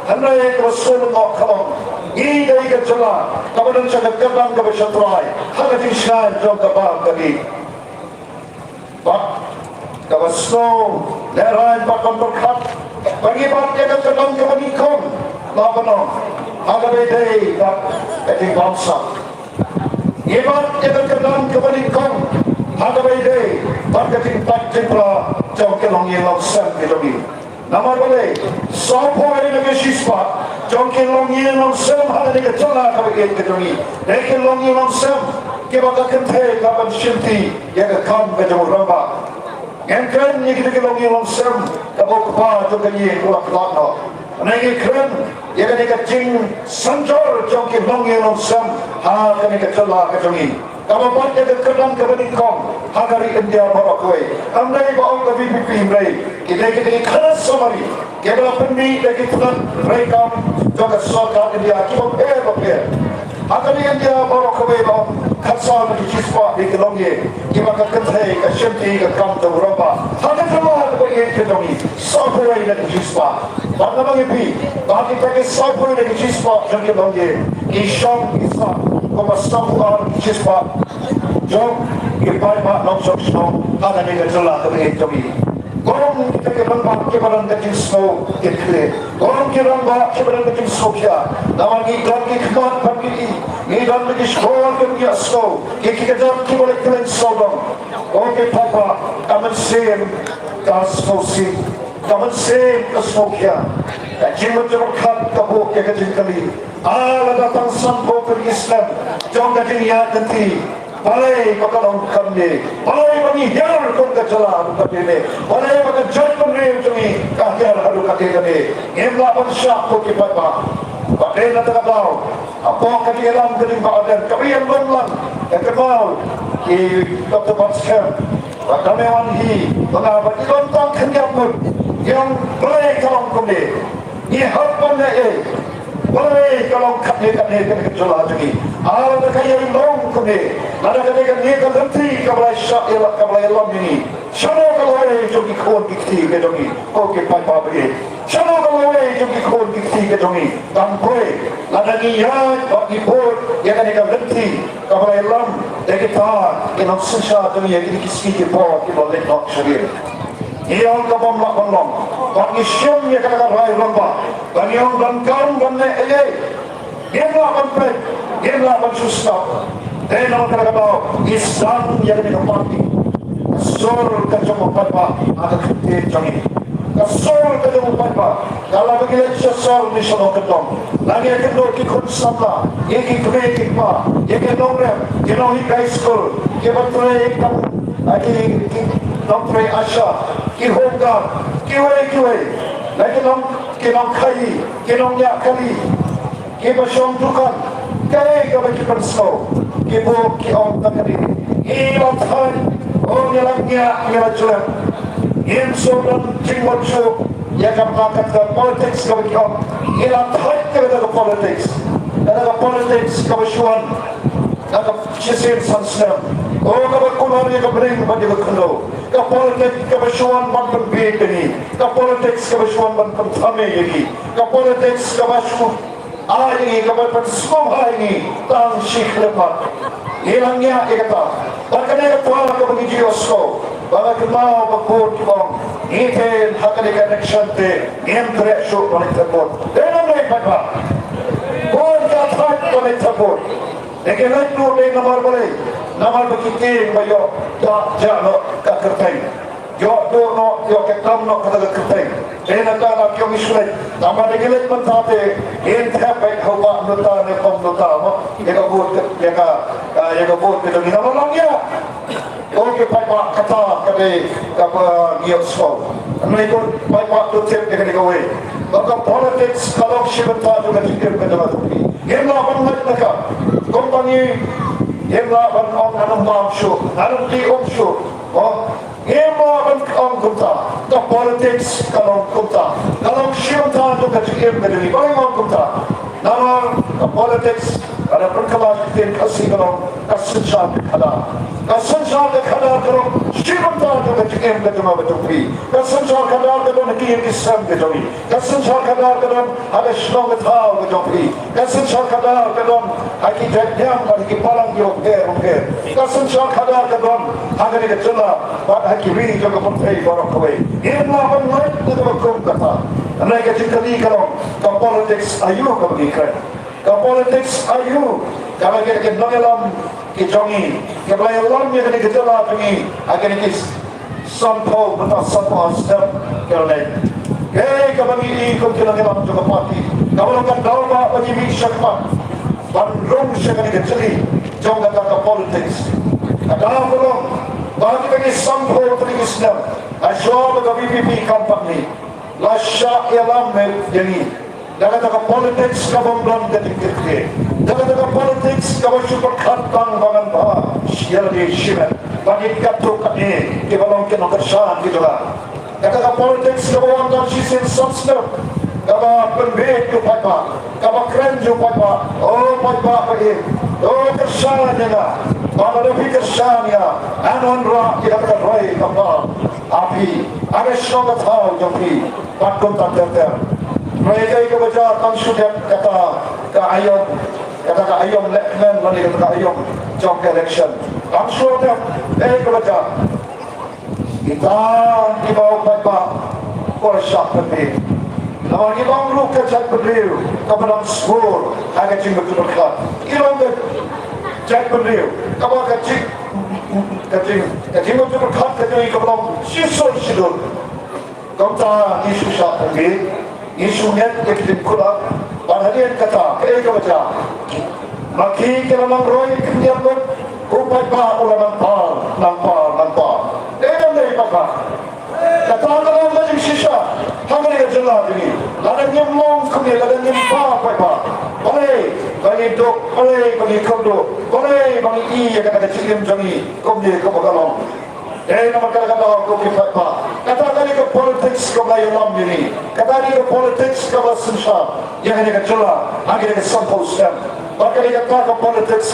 Hynrei kaba sngewlyngngoh ka long, ngi dei ka jylla kaba don sha ka kyrdan kaba sha trai ha ka jingshngaiñ jong ka bam ka dih. Bad kaba sngewlehraiñ bad ban pyrkhat ba ngi bat ïa ka kyrdan kaba nyngkong, la ban ong, ha kaba ïadei bad ka jingbamsap. Ngi bat ïa ka kyrdan kaba nyngkong ha kaba ïadei bad ka jingpait jingpra jong ki longïing longsem ki jong ngi. Namar balei? Sawphew wei na ka shispah jong ki longïing longsem ha kane ka jylla kaba ïeit ka jong ngi dei ki longïing longsem kiba ka kynthei ka ban shimti ïa ka kam ka jong u rangbah. Ngan kren ïa kita ki longïing longsem kaba u kpa jong ka ïing u la pynlait noh. Ngan kren ïa kane ka jingsanjor jong ki longïing longsem ha kane ka jylla ka jong ngi. Kaba bat ïa ka kyrdan kaba nyngkong ha ka ri India baroh kawei. Ym dei ba ong ka V P P, ym dei. Ki dei kita ki khynnah samari kiba la pynmih da ki tnat treikam jong ka sorkar India kiba pher ba pher. Ha ka ri India baroh kawei, ba ong khatsaw na ki shispah dei ki longïing kiba ka kynthei ka shimti ka kam da u rangbah. Ha ka jylla kaba ïeit ka jong ngi, sawphew wei na ki shispah. Bad nga ong ïa phi ba kita ki sawphew wei na ki shispah jong ki longïing, ki shong ki sah kumba sawphew ar ki shispah jong ki paidbah nongshong shnong ha kane ka jylla kaba ïeit jong ngi. Kong kita ki rangbah kiba don ka jingsngew ki khlieh. Kong ki rangbah kiba don ka jingsngewkhia. Namar ngi don ki khmat bad ngi, ngi don ki shkor kiba ngi ïohsngew, ki, ki kjat kiba leit kylleng sawdong. Ko ki paidbah, ka mynsiem ka sngewsih, ka mynsiem ka sngewkhia. Ka jingmut jingpyrkhat ka buh ïa ka jingkylli. Ah, lada tang sanphew tylli ki snem jong ka jingïaid lynti, balei ba ka long kumne? Balei ba ngi hiar kum ka jylla haduh katne? Balei ba ka jaitbynriew jong ngi ka hiar haduh katne? Ngim lah ban shah, ko ki paidbah. Bad dei na kata ka daw, hapoh ka jingïalam ka jong Bah Ardent kaba ïalum lang, ka kynmaw i Doctor Batskhem, ba ka mei wan hi ba nga ba i don tang khyndiat ngut. Ïa, balei ka long kumne? Ngi hap ban leh ei? Balei ka long katne katne ka jylla jong ngi? Lada ka ïalong kumne, lada ka dei kane ka lynti kaba la shah ïa la, kaba la ïalam ïa ngi, shano ka lawei jong ki khun ki kti ka jong ngi, ko ki paidbah ba ïeit? Shano ka lawei jong ki khun ki kti ka jong ngi? Tang poi lada ngi ïaid bad ngi bud ïa kane ka lynti kaba la ïalam da kita ki nongsynshar jong ngi ïa kine ki sngi ki por kiba la leit noh sha ïing. Ngi ong ka bym lah ban long. Bad ngi shim ïa kata ka rai rangbah ba ngi ong donkam ban leh ei ei. Ngim lah ban peit, ngim lah ban shu sngap. Dei namar kata ka daw ngi sdang ïa kane ka party. Ka sur ka jong u paidbah ha ka ktien jong ngi. Ka sur ka jong u paidbah ka la ba ngi leit sha sor ne sha nongkyndong, la ngi ïakynduh ki khun samla, ïa ki kmie ki kpa, ïa ki nongrep, ki nonghikai skul, kiba trei kam, ah, ki, ki nongtrei ASHA, ki home guard, kiwei kiwei, la ki nong, ki nongkhaii, ki nongñiah kali, kiba shong dukan, kaei kaba ki pynsngew, ki buh ki ong tang kane: Ngi la thait, oh ngi la ñiah, ngi la jlep. Ngim sngewdon jingmut shuh ïa kata ka politics kaba ki ong. Ngi la thait ïa kata ka politics. Kata ka politics kaba shu wan na ka shisien san snem, oh kaba kular ïa ka bneng bad ïa ka khyndew. Ka politics kaba shu wan ban pynbieit ïa ngi. Ka politics kaba shu wan ban pynthame ïa ngi. Ka politics kaba shu ai ïa ngi, kaba pynsngewbha ïa ngi tang shi khyllipmat. Ngi la ñiah ïa kata. Bad kane ka por kaba ngi ju ïohsngew ba nga kynmaw ba bun ki ong, ngi te ha kane ka election te ngim treh shuh ban leit thep vote. Dei namar ba bun ka thait ban leit thep vote. Te ki leit ruh dei namar balei? Namar ba ki tieng ba ïoh da jah noh ka kyrteng. Ïoh duh noh, ïoh kyrshan noh kata ka kyrteng. Te nangta la ki ong ngi shu leit. Tangba da ngi leit mynta te ngin thep beit ha u Bah Nota ne Kong Nota mo, ïa ka vote ka, ïa ka, ah, ïa ka vote ka jong ngi. Namar long ïa, ko ki paidbah, kata ka dei kaba ngi ïohsngew. Hynrei ko paidbah, to tip ïa kane kawei, ba ka politics ka long shi bynta jong ka jingim ka jong ngi. Ngim lah ban ngeit na ka, kumba ngi, ngim lah ban ong ngan ym bam shuh, ngan ym dih um shuh. Oh, ngim lah ban ong kumta. Ka politics ka long kumta. Ka long shi bynta jong ka jingim ka jong ngi. Balei nga ong kumta? Namar ka politics, lada pynkylla ktien Khasi ka long ka synshar ka khadar. Ka synshar ka khadar ka long shi bynta jong ka jingim ka jong nga bad jong phi. Ka synshar khadar ka don ha ki ïing ki sem ka jong ngi. Ka synshar khadar ka don ha ka shnong ka thaw ka jong phi. Ka synshar khadar ka don ha ki jait niam bad ha ki balang kiba pher bapher. Ka synshar khadar ka don ha kane ka jylla bad ha ki ri jong ka pyrthei baroh kawei. Ngim lah ban ngeit na kaba kum kata. Hynrei ka jingkylli ka long, ka politics aïu kaba ngi kren? Ka politics aïu kaba ki, ki nongïalam ki jong ngi, kiba la ïalam ïa kane ka jylla jong ngi ha kine ki sanphew bad sanphew ar snem ki la leit. Kaei kaba ngi i kum ki nongïalam jong ka party, kaba long ka daw ba ngi mih shakhmat ban rung sha kane ka jylli jong kata ka politics? Ka daw ka long ba kita ki sanphew tylli ki snem hashuwa ba ka VPP kam pat ngi, la shah ïalam ïa ngi da kata ka politics ka bym don ka jingkitkhlieh. Kata ka politics kaba shu pyrkhat tang ba ngan bha ïa lade shimet, ba ngin katto katne kiba long ki nongkyrshan ki jong nga. Kata ka politics kaba wan tang shisien sap sngap, kaba pynbeit ïa u paidbah, kaba kren ïa u paidbah, o paidbah ba ïeit, to kyrshan ïa nga, ba lada phi kyrshan ïa nga, ngan wanrah ïa kata ka roi ka par ha phi, ha ka shnong ka thaw jong phi. Bad kumta ter ter. Hynrei kaei kaba jia, tang shu dep kata ka aïom, kata ka aïom lehkmen lane kata ka aïom jong ka election. Tang shu dep, kaei kaba jia, kita kiba u paidbah u la shah pynbeit. Namar ngi long ruh ka jaitbynriew kaba dang sbur ha ka jingbym ju pyrkhat. Ngi long ka jaitbynriew kaba ka jing, ka jing, ka jingbym ju pyrkhat ka jong ngi kaba long shisur shidur. Kumta ngi shu shah pynbeit, ngi shu ngeit ïa ki jingkular. Bad hadien kata, kaei kaba jia, ma ki ki la nang roi khyndiat lut, u paidbah u la nang par, nang par, nang par. Dei ne ym dei paidbah? Kata ka long ka jingshisha ha kane ka jylla jong ngi. Lada ngim long kumne, lada ngim par paidbah, balei ba ngi duk, balei ba ngi kyrduh, balei ba ngi i ïa kata ka jingim jong ngi kumne kumba ka long? Dei namar kata ka daw ko ki paidbah, kata ka dei ka politics kaba la ïalam ïa ngi. Kata ka dei ka politics kaba la synshar ïa kane ka jylla ha kine ki sanphew snem. Bad ka dei kata ka politics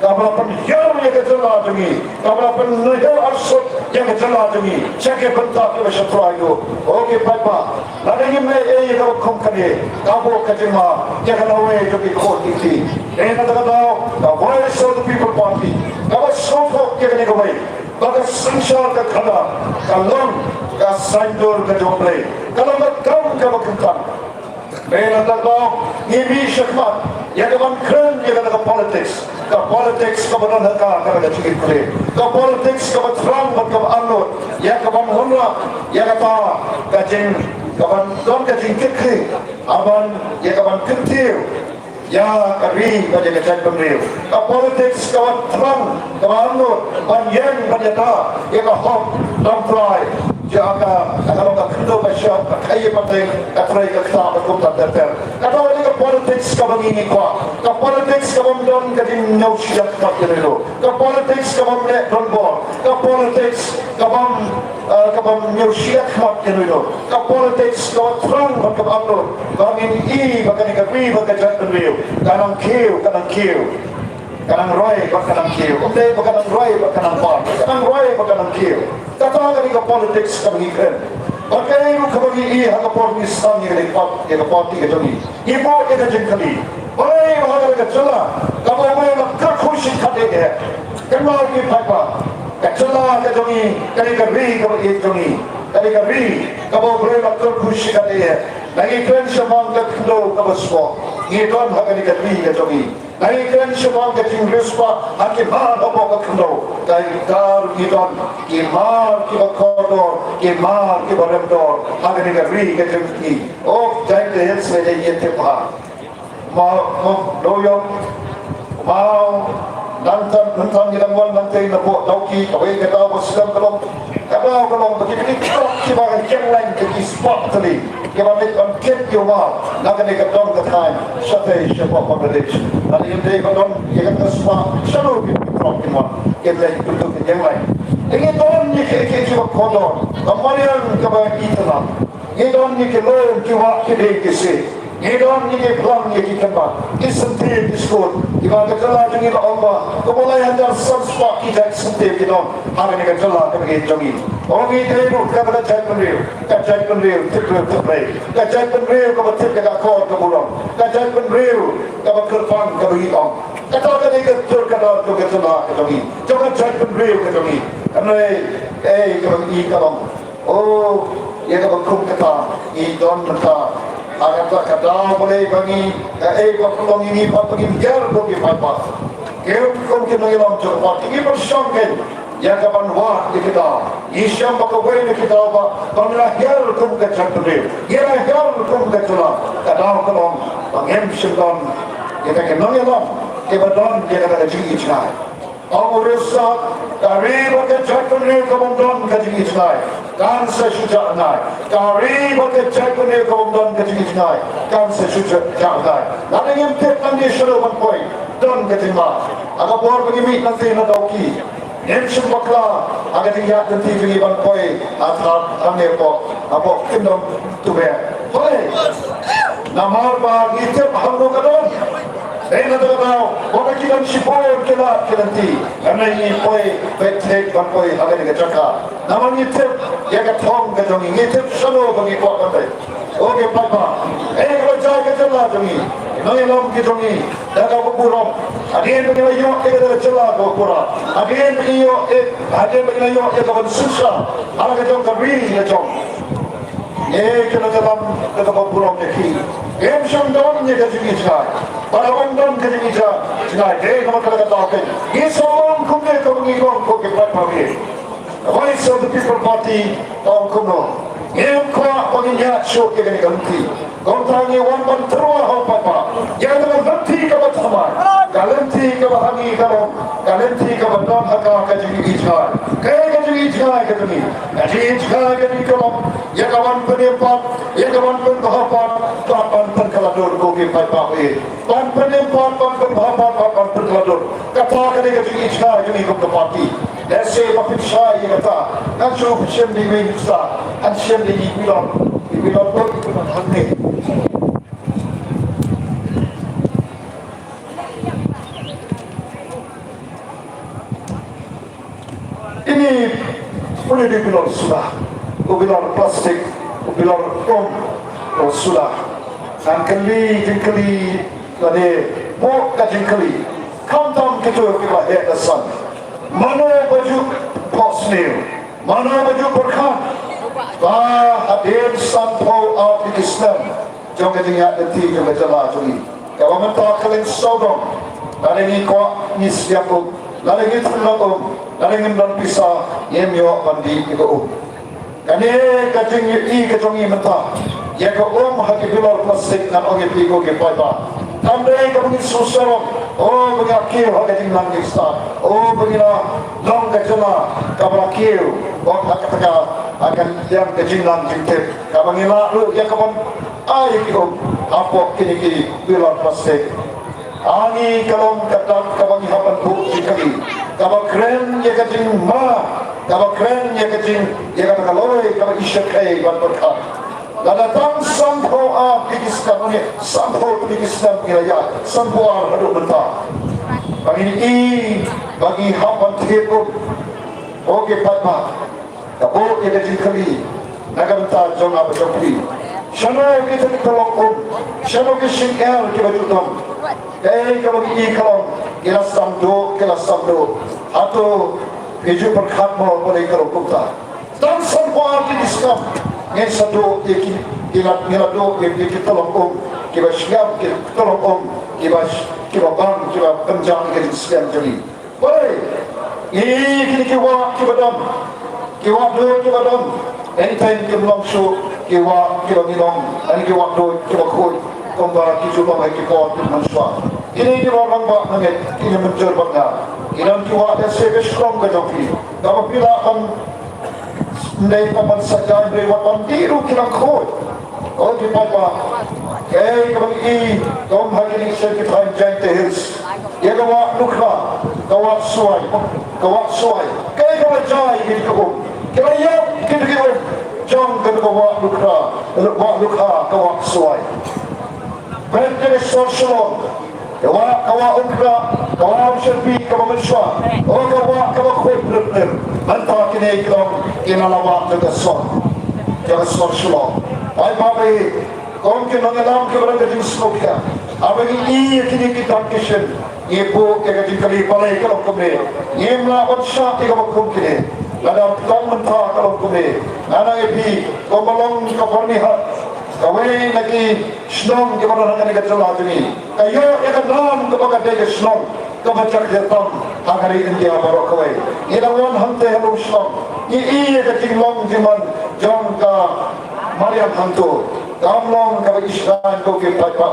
kaba la pynhiar ïa ka jylla jong ngi, kaba la pynhiar arsut ïa ka jylla jong ngi sha ki bynta kiba sha trai. Ko ki paidbah, lada ngim leh ei ïa kaba kum kane, ka buh ka jingma ïa ka lawei jong ki khun ki kti. Dei na kata ka daw ka Voice of the People Party kaba sngewthuh ïa kane kawei, ba ka synshar ka khadar ka long ka saiñdur ka jong U Blei, ka long ka kam kaba kyntan. Dei na kata ka daw ngi mih shakhmat ïa ka ban kren ïa kata ka politics, ka politics kaba don ha ka, kata ka jingkitkhlieh, ka politics kaba thrang bad kaba angnud, ïa ka ban wanrah ïa kata ka jing, ka ban don ka jingkitkhlieh, ha ban ïa ka ban kyntiew ïa ka ri bad ïa ka jaitbynriew. Ka politics kaba thrang, kaba angnud ban ïeng ban ïada ïa ka hok trai jong ka, ka long ka khyndew ka shyiap, ka khaïi pateng, ka trei ka ktah bad kumta ter ter. Kata ka dei ka politics kaba ngi ngi kwah. Ka politics ka bym don ka jingñiew shyiap khmat ïa uno uno. Ka politics ka bym leh donbor. Ka politics ka bym, eh, ka bym ñiew shyiap khmat ïa uno uno. Ka politics kaba thrang bad kaba angnud, ba ngin i ba kane ka ri bad ka jaitbynriew ka nang kiew, ka nang kiew, ka nang roi bad ka nang kiew. Ym dei ba ka nang roi bad ka nang par, ka nang roi bad ka nang kiew. Kata ka dei ka politics kaba ngi kren. Bad kaei ruh kaba ngi i ha ka por ngi sdang ïa ka, ïa ka party ka jong ngi, ngi buh ïa ka jingkylli, balei ba ha kane ka jylla kaba U Blei u la kyrkhu shikatdei, kynmaw ki paidbah, ka jylla ka jong ngi ka dei ka ri kaba ïeit jong ngi, ka dei ka ri kaba U Blei u la kyrkhu shikatdei. Ngi kren shaphang ka khyndew kaba spah, ngi don ha kane ka ri ka jong ngi. Ngi kren shaphang ka jingriewspah ha ki mar hapoh ka khyndew, ka, ka ngi don ki mar kiba kordor, ki mar kiba remdor ha kane ka ri ka jong ngi. Oh, Jaintia Hills lei dei ïa tip ha. Mawkynrew, Mawlai, Mawlai, nangta, nangta ngi dang wan nangta na Mawkynrew, kawei ka daw ba sdang ka long, ka daw ka long ba ki, ki, kiba ka ïeng lain, ki spah tylli, kiba leit ban kit ïa u mar na kane ka dong ka thaiñ shatei shapoh Bangladesh. Lada ym dei ba don ïa ka spah, shano ki, ki trok kin wan, ki leit kumto ki ïeng lain. Te ngi don ïa ki, ki, kiba kordor, ka mariang kaba itynnad. Ngi don ïa ki lum, ki wah, ki dei, ki siej. Ngi don ïa ki phlang, ïa ki kynbat, ki syntiew, ki skud. Kiba ka jylla jong ngi la ong ba kumba lai hajar san spah ki jait syntiew ki don ha kane ka jylla kaba ïeit jong ngi. Ong ngi dei ruh kata ka jaitbynriew, ka jaitbynriew tip briew tip Blei, ka jaitbynriew kaba tip ïa ka khor ka burom, ka jaitbynriew kaba kyrpang kaba ngi ong. Kata ka dei ka dur ka dar jong ka jylla ka jong ngi, jong ka jaitbynriew ka jong ngi. Hynrei ei kaba ngi ka long, oh, ïa kaba kum kata ngi don mynta. Ha kata ka daw balei ba ngi, kaei ba pynlong ïa ngi pat ba ngim hiar kum ki paidbah, kum ki nongïalam jong ka party? Ngi pyrshang kein ïa ka ban wad ïa ki daw. Ngi shem ba kawei na ki daw ba, ba ngi la hiar kum ka jaitbynriew, ngi la hiar kum ka jylla. Ka daw ka long ba ngim shym don ïa kita ki nongïalam kiba don ïa kata ka jingïeit jngai. Ong u riewstad, ka ri bad ka jaitbynriew ka bym don jingijngai kan sa shu jah ngai. Ka ri bad ka jaitbynriew ka bym don ka jingijngai kan sa shu jah ngai. Lada ngim tip nangne shano ban poi, don ka jingma. Ha ka por ba ngi mih nangne na Dawki, ngim shym bakla ha ka jingïaid lynti jong ngi ban poi ha thad hangne hapoh, hapoh Kingdom to Bear. Hooid. Namar ba ngi tip hangno ka don. Dei na kata ka daw ba ki don shibun ki lad ki lynti. Hynrei ngi poi beit thik ban poi ha kane ka jaka. Namar ngi tip ïa ka thong ka jong ngi, ngi tip shano ba ngi kwah ban leit. Ko ki paidbah, eh, ka la jai ka jylla jong ngi, nongïalam ki jong ngi, da kaba burom. Hadien ba ngi la ïoh ïa ka jylla kaba pura, hadien ba ngi ïoh ïa, hadien ba ngi la ïoh ïa ka ban synshar ha la ka jong ka ri la jong, eh, ki nongïalam da kaba burom ïa ki. Ngim shym don ïa ka jingijngai. Ba la ong don ka jingijngai, dei namar kata ka daw kein ngi sa long kumne kaba ngi long, ko ki paidbah. The Voice of the People Party ka ong kumno. Ngim kwah ba ngin ïaid shuh ïa kane ka lynti. Kumta ngi wan ban tyrwa ha u paidbah ïa kane ka lynti kaba thymmai, ka lynti kaba ha ngi ka long, ka lynti kaba don ha ka ka jingijngai. Kaei ka jingijngai ka jong ngi? Ka jingijngai ka jong ngi ka long ïa ka wan pynim pat, ïa ka wan pynbha pat, ka wan pynkylla dur, ko ki paidbah. Ban pynim pat, ban pynbha pat, ban pynkylla dur. Kata ka dei ka jingijngai jong ngi kum ka party. Lehse ba pynshai ïa kata, ngan shu shim da i Minister, ngan shim da i Bilal, i Bilal Bot, i Bilal hangne. Ini, une u dei u bilor suda, u bilor plastik, u bilor um, u suda. Ngan kylli jingkylli lane buh ka jingkylli. Khamtam kito kiba heh da san. Mano ba ju phohsniew? Mano ba ju pyrkhat ba hadien sanphew ar tylli ki snem jong ka jingïaid lynti jong ka jylla jong ngi, kaba mynta ka lyngsawdong, lada ngi kwah ngi sliap um, lada ngi thngan um, lada ngim don pisa, ngim ïoh ban dih ïa ka um. Kane ka jingïohi ka jong ngi mynta ïa ka um ha ki bilor plastik, ngan ong ïa phi ko ki paidbah, kam dei kaba ngi sngewsarong, oh, ba ngi la kiew ha ka jingnang jingstad, oh, ba ngi la long ka jylla kaba la kiew, oh, ha kata ka, ha ka liang ka jingnang jingtip. Kaba ngi lah ruh ïa ka ban ai ki um hapoh kine ki bilor plastik. Ha ngi ka long ka dak kaba ngi hap ban buh jingkylli, kaba kren ïa ka jingma, kaba kren ïa ka jing, ïa kata ka lawei kaba i shyrkhei ban pyrkhat. Lada tang sanphew ar tylli ki snem, ne sanphew tylli ki snem ngi la ïaid, sanphew ar haduh mynta, ba ngin i, ba ngi hap ban thied um, ko ki paidbah. Ka buh ïa ka jingkylli na ka bynta jong nga bad jong phi. Shano kita ki tyllong um? Shano ki shyngiar kiba ju don? Kaei kaba ngi i ka long ki la sdang duh, ki la sdang duh. Hato phi ju pyrkhat mo balei ka long kumta? Tang sanphew ar tylli ki snem ngin sa duh ïa ki, ki la, ngi la duh ïa ki, ki tyllong um kiba shngem, ki tyllong um kiba sh-, kiba bang, kiba pynjah ïa ka jingsngem jong ngi. Balei? Ngi i kine ki wah kiba don, ki wah duh kiba don, hynrei kim long shuh ki wah kiba ngi long, lane ki wah duh kiba khuid kumba ki ju long ha ki por ki mynshuwa. Kine ki rangbah nangta ki mynjur bad nga. Ki don ki wah, lehse ka shnong ka jong phi, kaba phi lah ban, ym dei tang ban sa jaiñ, hynrei wat ban dih ruh ki nang khuid. Ko ki paidbah, kaei kaba ngi i kum ha kine ki seng ki thaiñ Jaintia Hills, ïa ka wah Lukhra, ka wah Swai, ka wah Swai, kaei kaba jia ïa ki um? Ki la ïap ki um jong ka wah Lukhra, wah Lukhra, ka wah Swai. Bad ka sor Shillong, ka wah, ka wah Umkhrah, ka wah Umshyrpi kaba mynshuwa, oh, ka wah kaba khuid pyrthei. Mynta kine ki long ki nalawah jong ka sor, jong ka sor Shillong. Paidbah, kum ki nongïalam kiba don ka jingsngewkhia, haba ngi i ïa kine ki dak ki shin, ngi buh ïa ka jingkylli balei ka long kumne. Ngim lah ban shah ïa kaba kum kine. Lada tang mynta ka long kumne, ngan ong ïa phi, kumba long ka Byrnihat, kawei na ki shnong kiba don ha kane ka jylla jong ngi, ka ïoh ïa ka nam kaba ka dei ka shnong kaba jakhlia tam ha ka ri India baroh kawei. Ngi dang wan hangtei ha lum shnong, ngi i ïa ka jinglong jingman jong ka Mariam hangto, kam long kaba i shngaiñ, ko ki paidbah.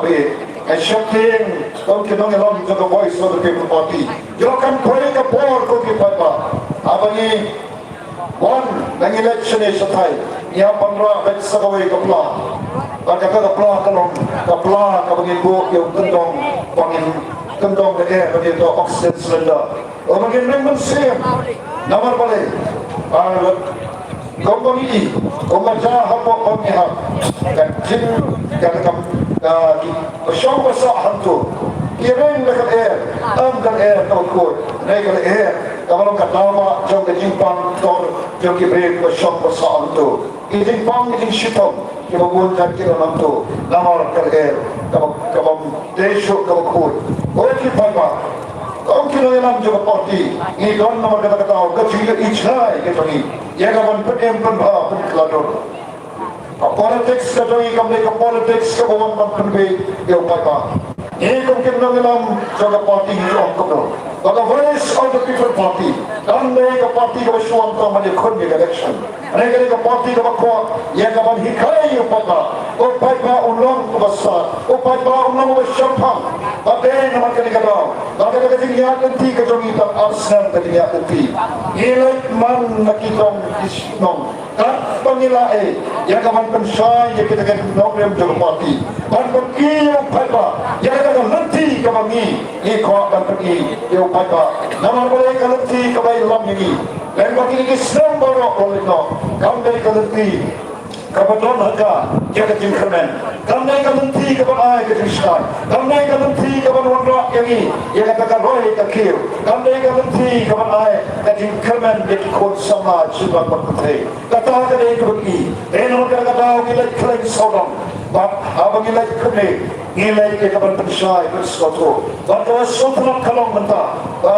Nga sheptieng kum ki nongïalam jong ka Voice of the People Party, ïoh kan poi ka por, ko ki paidbah, haba ngi Wan, ngi leit shane shatai, ngi hap ban rah beit sa kawei ka pla. Bad kata ka pla ka long ka pla kaba ngin buh ïa u kyndong, ba ngin kyndong lyer, ba ngin ïoh oxygen cylinder. Ba ngin ring mynsiem. Namar balei? Ba kumba ngi, kumba jia hapoh ba ngi hap, ka jing, ka, ka, ka, ka shong ba sah hangto. Ki ring da ka lyer, ym ka lyer kaba khuid, ne ka lyer kaba long ka dawa jong ka jingpang tor jong ki briew ba shong ba sah hangto. Ki jingpang ki jingshitom kiba bun jait ki don hangto, namar ka lyer kaba, kaba dei shuh kaba khuid. Ko ki paidbah, ko ki nongïalam jong ka party, ngi don namar kata ka daw ka jingïohi jngai ka jong ngi ïa kaban pynim pynbha pynkylla dur. Ka politics ka jong ngi kam dei ka politics kaba wan ban pynbiej ïa u paidbah. Ngi kum ki nongïalam jong ka party ngi ong kumno ba ka Voice of the People Party kam dei ka party kaba shu wan tang ban ïakhun ïa ka election. Hynrei ka dei ka party kaba kwah ïa kaban hikai ïa u paidbah. U paidbah un long uba stad, u paidbah un long uba shemphang. Bad dei namar kane ka daw, bad kata ka jingïaid lynti ka jong ngi tang ar snem ka jingïaid lynti, ngi leit man na ki dong ki shnong. Katba ngi lah ïa kaban pynshai ïa kita ki nongrim jong ka party ban pyni ïa u paidbah ïa kata ka lynti kaba ngi, ngi kwah ban pyni ïa u paidbah. Namar balei ka lynti kaba ïalam ïa ngi lyngba kine ki snem baroh ba la leit noh kam dei ka lynti kaba don ha ka ïa ka jingkyrmen. Kam dei ka lynti kaban ai ka jingshai. Kam dei ka lynti kaban wanrah ïa ngi ïa kata ka roi ka kiew. Kam dei ka lynti kaban ai ka jingkyrmen ïa ki khun samla sha ki bad pyrthei. Kata ka dei kaba ngi, eh, namar kata ka daw ngi leit khlem sawdong. Bad haba ngi leit kumne, ngi leit ïa kaban pynshai pynsngewthuh. Bad kaba sngewtynnat ka long mynta ba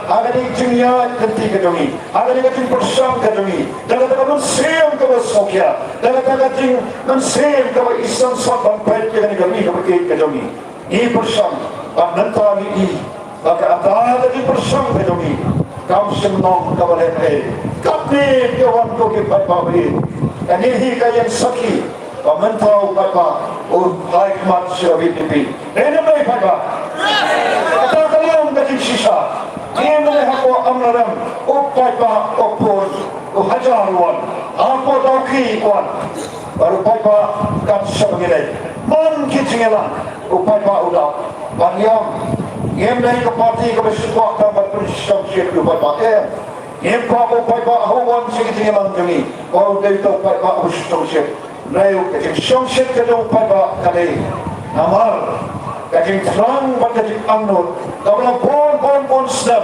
ha kane ka jingïaid lynti ka jong ngi, ha kane ka jingpyrshang ka jong ngi, da kata ka mynsiem kaba sngewkhia, da kata ka jingmynsiem kaba i sangsot ban peit ïa kane ka ri kaba ïeit ka jong ngi, ngi pyrshang bad mynta ngi i ba kata ka jingpyrshang ka jong ngi kam shym long kaba lehnohei. Katne ka wan, ko ki paidbah ba ïeit, kane hi ka ïeng sakhi ba mynta u paidbah u phai khmat sha ka V P P. Dei ne ym dei, paidbah? Kata ka long ka jingshisha. Ngim dei hapoh Amlarem u paidbah u pur, u hajar u wan, hapoh Dawki u wan. Bad u paidbah kat shaba ngi leit man ki jingïalang, u paidbah u dap. Bad ngi ong, ngim dei ka party kaba shu kwah tang ban pynshongshit ïa u paidbah. Em, ngim kwah ba u paidbah haba u wan sha ki jingïalang jong ngi ba u dei uta u paidbah uba shu shongshit. Hynrei ka jingshongshit ka jong u paidbah ka dei namar ka jingthrang bad ka jingangnud kaba la bun bun bun snem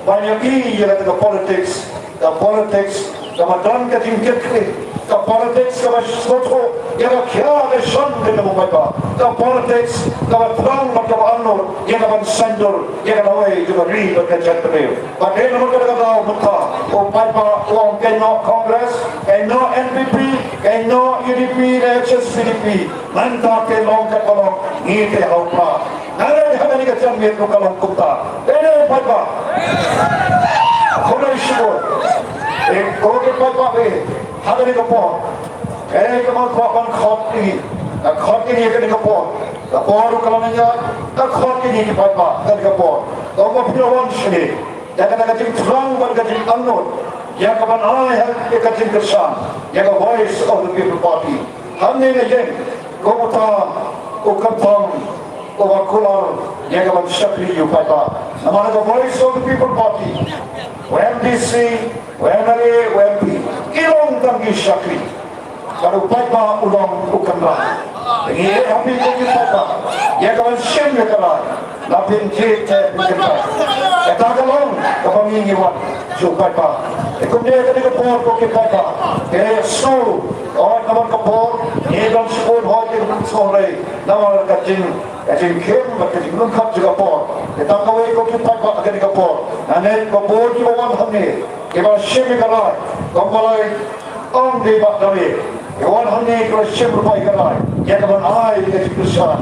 ban ïohi ïa kata ka politics. Ka politics kaba don ka jingkitkhlieh, ka politics kaba sngewthuh ïa ka khia ka shon ka jong u paidbah, ka politics kaba thrang bad kaba angnud ïa kaban saiñdur ïa ka lawei jong ka ri bad ka jaitbynriew. Bad dei namar kata ka daw mynta u paidbah u ong, kein noh Congress, kein noh N P P, kein noh U D P ne H S P D P, mynta te long katba long, ngi te ha u Prah. Nga ngeit ha kane ka janmiet ruh ka long kumta. Dei ne em, paidbah? Khublei shibun. Eh, ko ki paidbah, eh, ha kane ka por, eh, ka ma kwah ban khot ïa ngi, nga khot ïa ngi ha kane ka por. Ka por ruh ka la ïaid, nga khot ïa ngi ki paidbah ha kane ka por. Kumba phi la wan shane da kata ka jingthrang bad ka jingangnud ïa kaban ai ha ka jingkyrshan ïa ka Voice of the People Party. Hangne nga ïeng kum uta u kyrtong uba kular ïa kaban shakri ïa u paidbah. Namar ka Voice of the People Party, u M D C, u M L A, u M P, ki long tang ki shakri. Bad u paidbah u long u kynrad. Ngi ïeit ha phi ko ki paidbah ïa kaban shim ïa ka rai. La phin jied te phin kyntait. Kata ka long kaba ngi ngi wan sha u paidbah. Te kumne ha kane ka por ko ki paidbah, te sngew hooid namar ka por, ngi don shibun hooid ki sngewhynrei namar ka jing, ka jingkhim bad ka jinglyngkot jong ka por. Te tang kawei ko ki paidbah ha kane ka por, nga ngeit ba bun kiba wan hangne kiba shim ïa ka rai, kumba la ong dei Bah Dame, ki wan hangne kiba shim ruh ïa ka rai ïa kaban ai ka jingkyrshan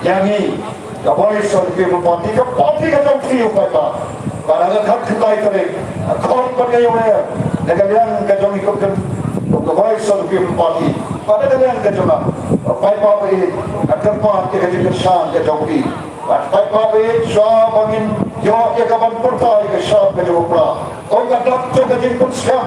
ïa ngi. Ka Voice of the People Party, ka party ka jong phi u paidbah. Bad ha ka khatkhyndai tarik, nga khot bad nga ïawer na ka liang ka jong ngi kum ka Voice of the People Party bad na ka liang ka jong nga, u paidbah ba ïeit, nga kyrpad ïa ka jingkyrshan ka jong phi. Bad paidbah ba ïeit, shuwa ba ngin ïoh ïa kaban pyrta ïa ka shap ka jong u Prah, kum ka dak jong ka jingpynskhem,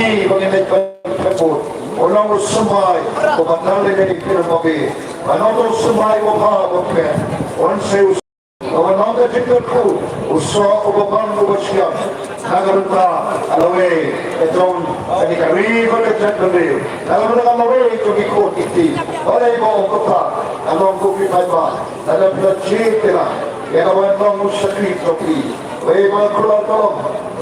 ïohi ba ngin leit ban pynbud. Un long u symbai uba nang lei lei pynbud. Ban long u symbai uba bha uba pher. Un sa u Uba long ka jingkyrkhu, u soh uba bang uba shyiap. Na ka bynta ka lawei ka jong kane ka ri bad ka jaitbynriew. Na ka bynta ka lawei jong ki khun ki kti. Balei ba ong kata, ka long ko ki paidbah. Lada phi la jied ïa nga, ïa kaba long u shakri jong phi. Wei ba kular ka long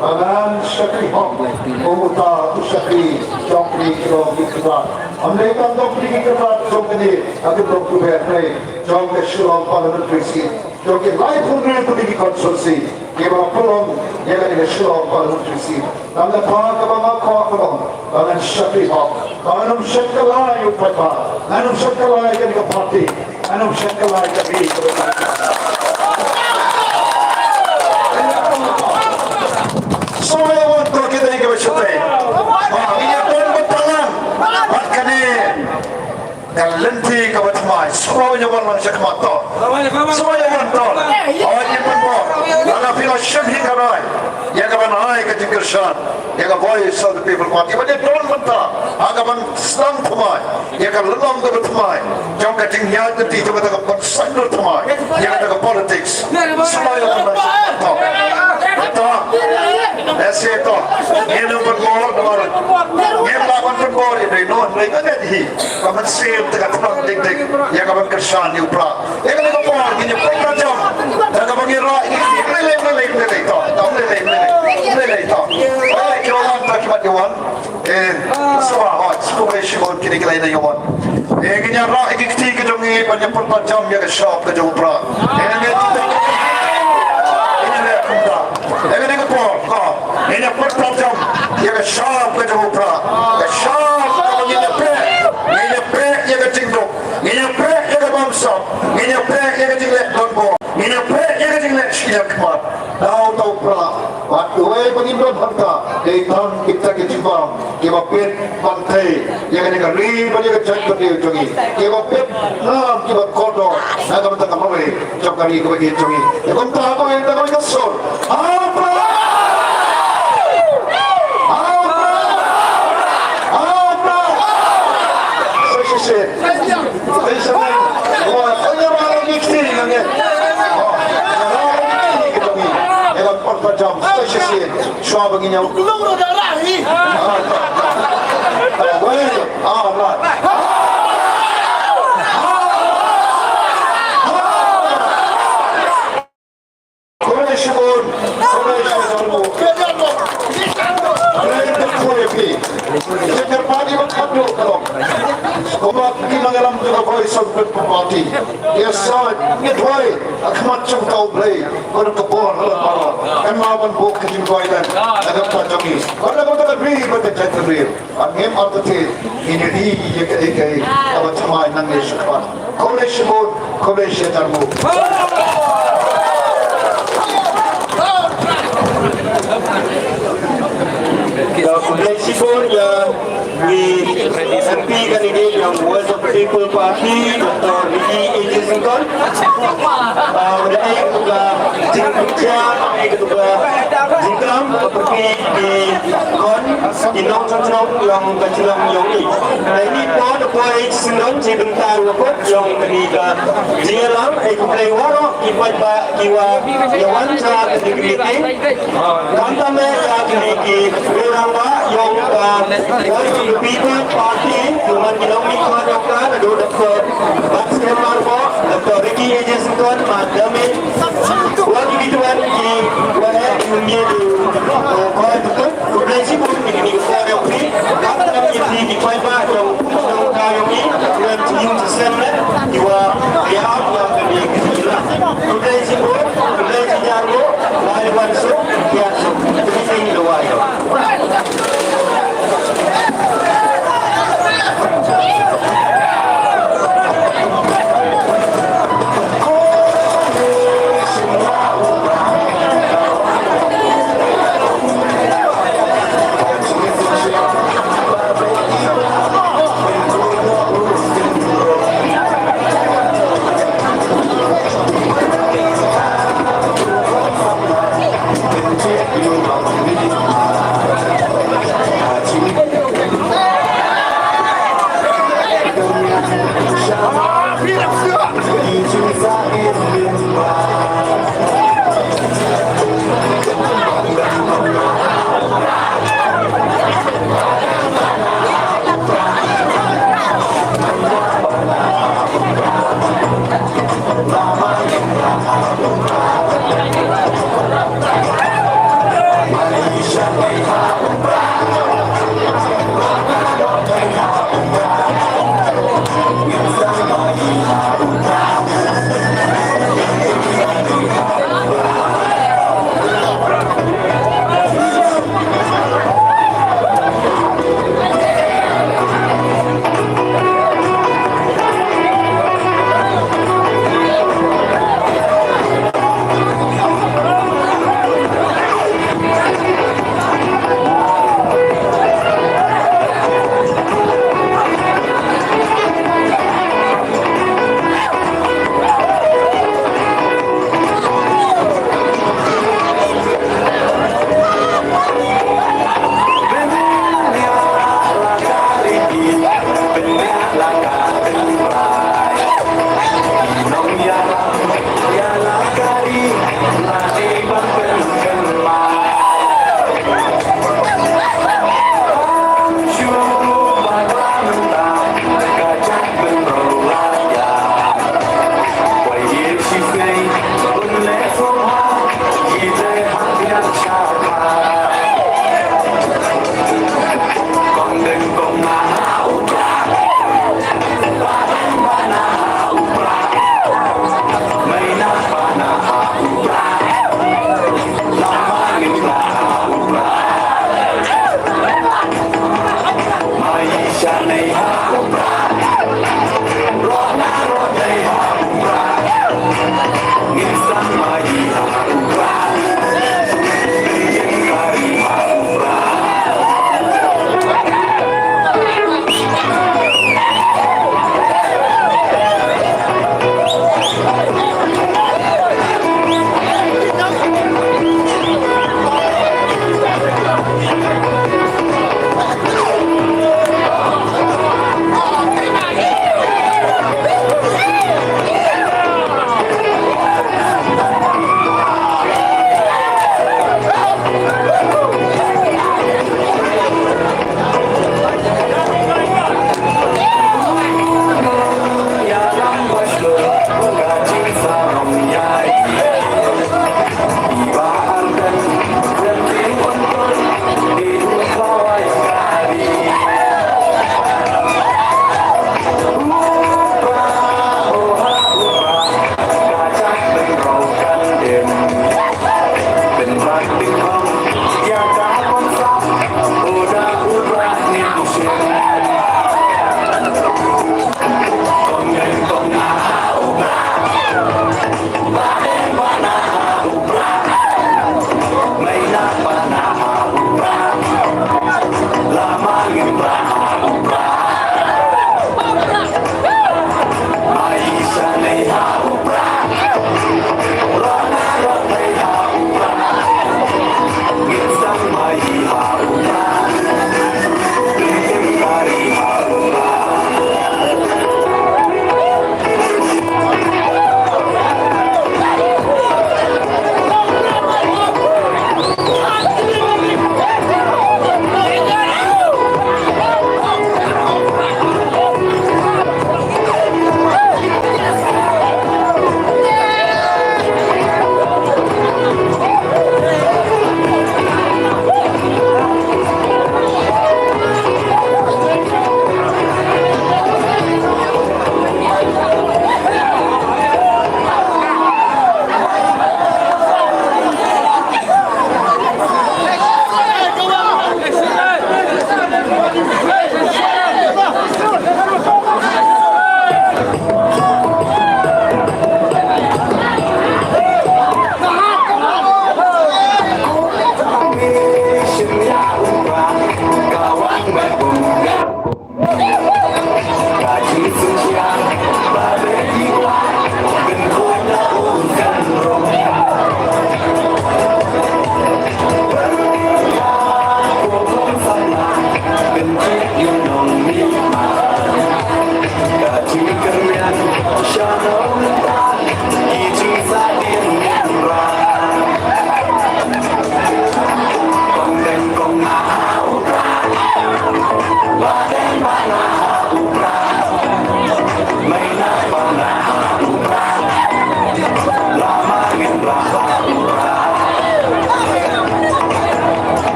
ba ngan shakri hok kum uta u shakri jong phi ki long ki kyrpad. Ym dei tang jong phi ki kyrpad jong kane ka kyndong kaba hynrei jong ka Shillong Parliamentary Seat. Jong ki laiphew hynriew tylli ki constituency kiba la pynlong ïa kane ka Shillong Parliamentary Seat. Tang kata kaba nga kwah ka long ba ngan shakri hok, ba ngan ym shait kylla ïa u paidbah, ngan ym shait kylla ïa kane ka party, ngan ym shait kylla ïa ka ri kaba. Sngewbha ïa wan to kita kiba shatei. Ba ngin ïa don bad tang bad kane ka lynti kaba thymmai. Sngewbha ïa wan lang sha khmat to. Sngewbha ïa wan to. Hooid, ngin pynbor. Lada phi la shim hi ka rai ïa ka ban ai ka jingkyrshan ïa ka Voice of the People Party, ban ïa don bynta ha ka ban sdang thymmai ïa ka lynnong kaba thymmai jong ka jingïaid lynti, jong kata ka ban saiñdur thymmai ïa kata ka politics. Sngewbha ïa wan lang sha khmat to. To. Ese to. Ngin ym pynbor namar ngim lah ban pynbor ïa dei noh, dei ka dei hi. Ka mynsiem te ka thngan dik dik ïa ka ban kyrshan ïa u Prah. Ïa kane ka por ngin ïa pyrta jam da kaba ngi rah ïa ki, lei lei lei lei to. Lei lei lei lei to. Ai, ki wan ta ki mat ki wan. Eh, sngewbha hooid, sngewbha shibun kine ki lei na ïa wan. Eh, ngin ïa rah ïa ki kti ki jong ngi ban ïa pyrta jam ïa ka shap ka jong u Prah. Eh, ngin ïa kumta. Ïa kane ka por, ko, ngin ïa pyrta jam ïa ka shap ka jong u Prah. Ka shap kaba ngin ïa peit, ngin ïa peit ïa ka jingduk, ngin ïa peit ïa ka bamsap, ngin ïa peit ïa ka jingleh donbor, ngin ïa peit ïa ka jingleh shiliang khmat. Da uta u Prah, bad uwei ba ngin don hangta, dei tang kita ki jingbam kiba peit ban tei ïa kane ka ri bad ïa ka jaitbynriew jong ngi. Kiba peit ngam, kiba kordor na ka bynta ka lawei jong ka ri kaba ïeit jong ngi. Ïa kumta to, ïa kumta ka sur. Ha u Prah! Ha u Prah! Ha u Prah! Sa shisien. Sa shisien. Wa, ïa ba la ngi kti ngi ngi. Wa, ïa ba la ngi kti ngi ngi. Ïa ba pyrta jam. Sa shisien. Shuwa ba ngin ïa. Long da rah hi. Ah, ah, ah, ah, ah, ah. Party. Ïa sa duwai ha khmat jong ka U Blei, bad ka bor ha lade baroh. Kan lah ban buh ka jingduwai lem na ka bynta jong ngi, bad na ka bynta ka ri bad ka jaitbynriew. Bad ngim artatien ngin ïohi ïa kaei kaei kaba thymmai nangne shakhmat. Khublei shibun, khublei shihajar nguh. Khublei shibun ïa i M P candidate jong Voice of the People Party, Doctor Ricky A J Syngkon. Ah, u dei uta ka jingpynshai, uta ka jingklam, uta ka jingklam, uta ka jingklam, ki nongshong shnong jong ka shnong jong i. Dei ni por, da poi shnong, shi bynta ruh kot jong kane ka jingïalam, eh, khublei waroh ki paidbah ki wa ïa wan sha kane ka meeting. Khamtam eh ïa kine ki rangbah jong ka Voice of the People Party, ki man ki nongmihkhmat jong ka, naduh Doctor Batskhem Myrboh, Doctor Ricky A J Syngkon, Madan, wa ki ki tuan ki wa eh ki nongmihkhmat jong ka. Khublei shibun ïa kine ki paidbah jong phi, khamtam ïa phi ki paidbah jong ka jong ngi, ngan shu ïa shem leh, ïa wa ïa ap ïa kane ka jingïalam. Khublei shibun, khublei shihajar nguh, lai wan suk, ïa suk, khublei shibun.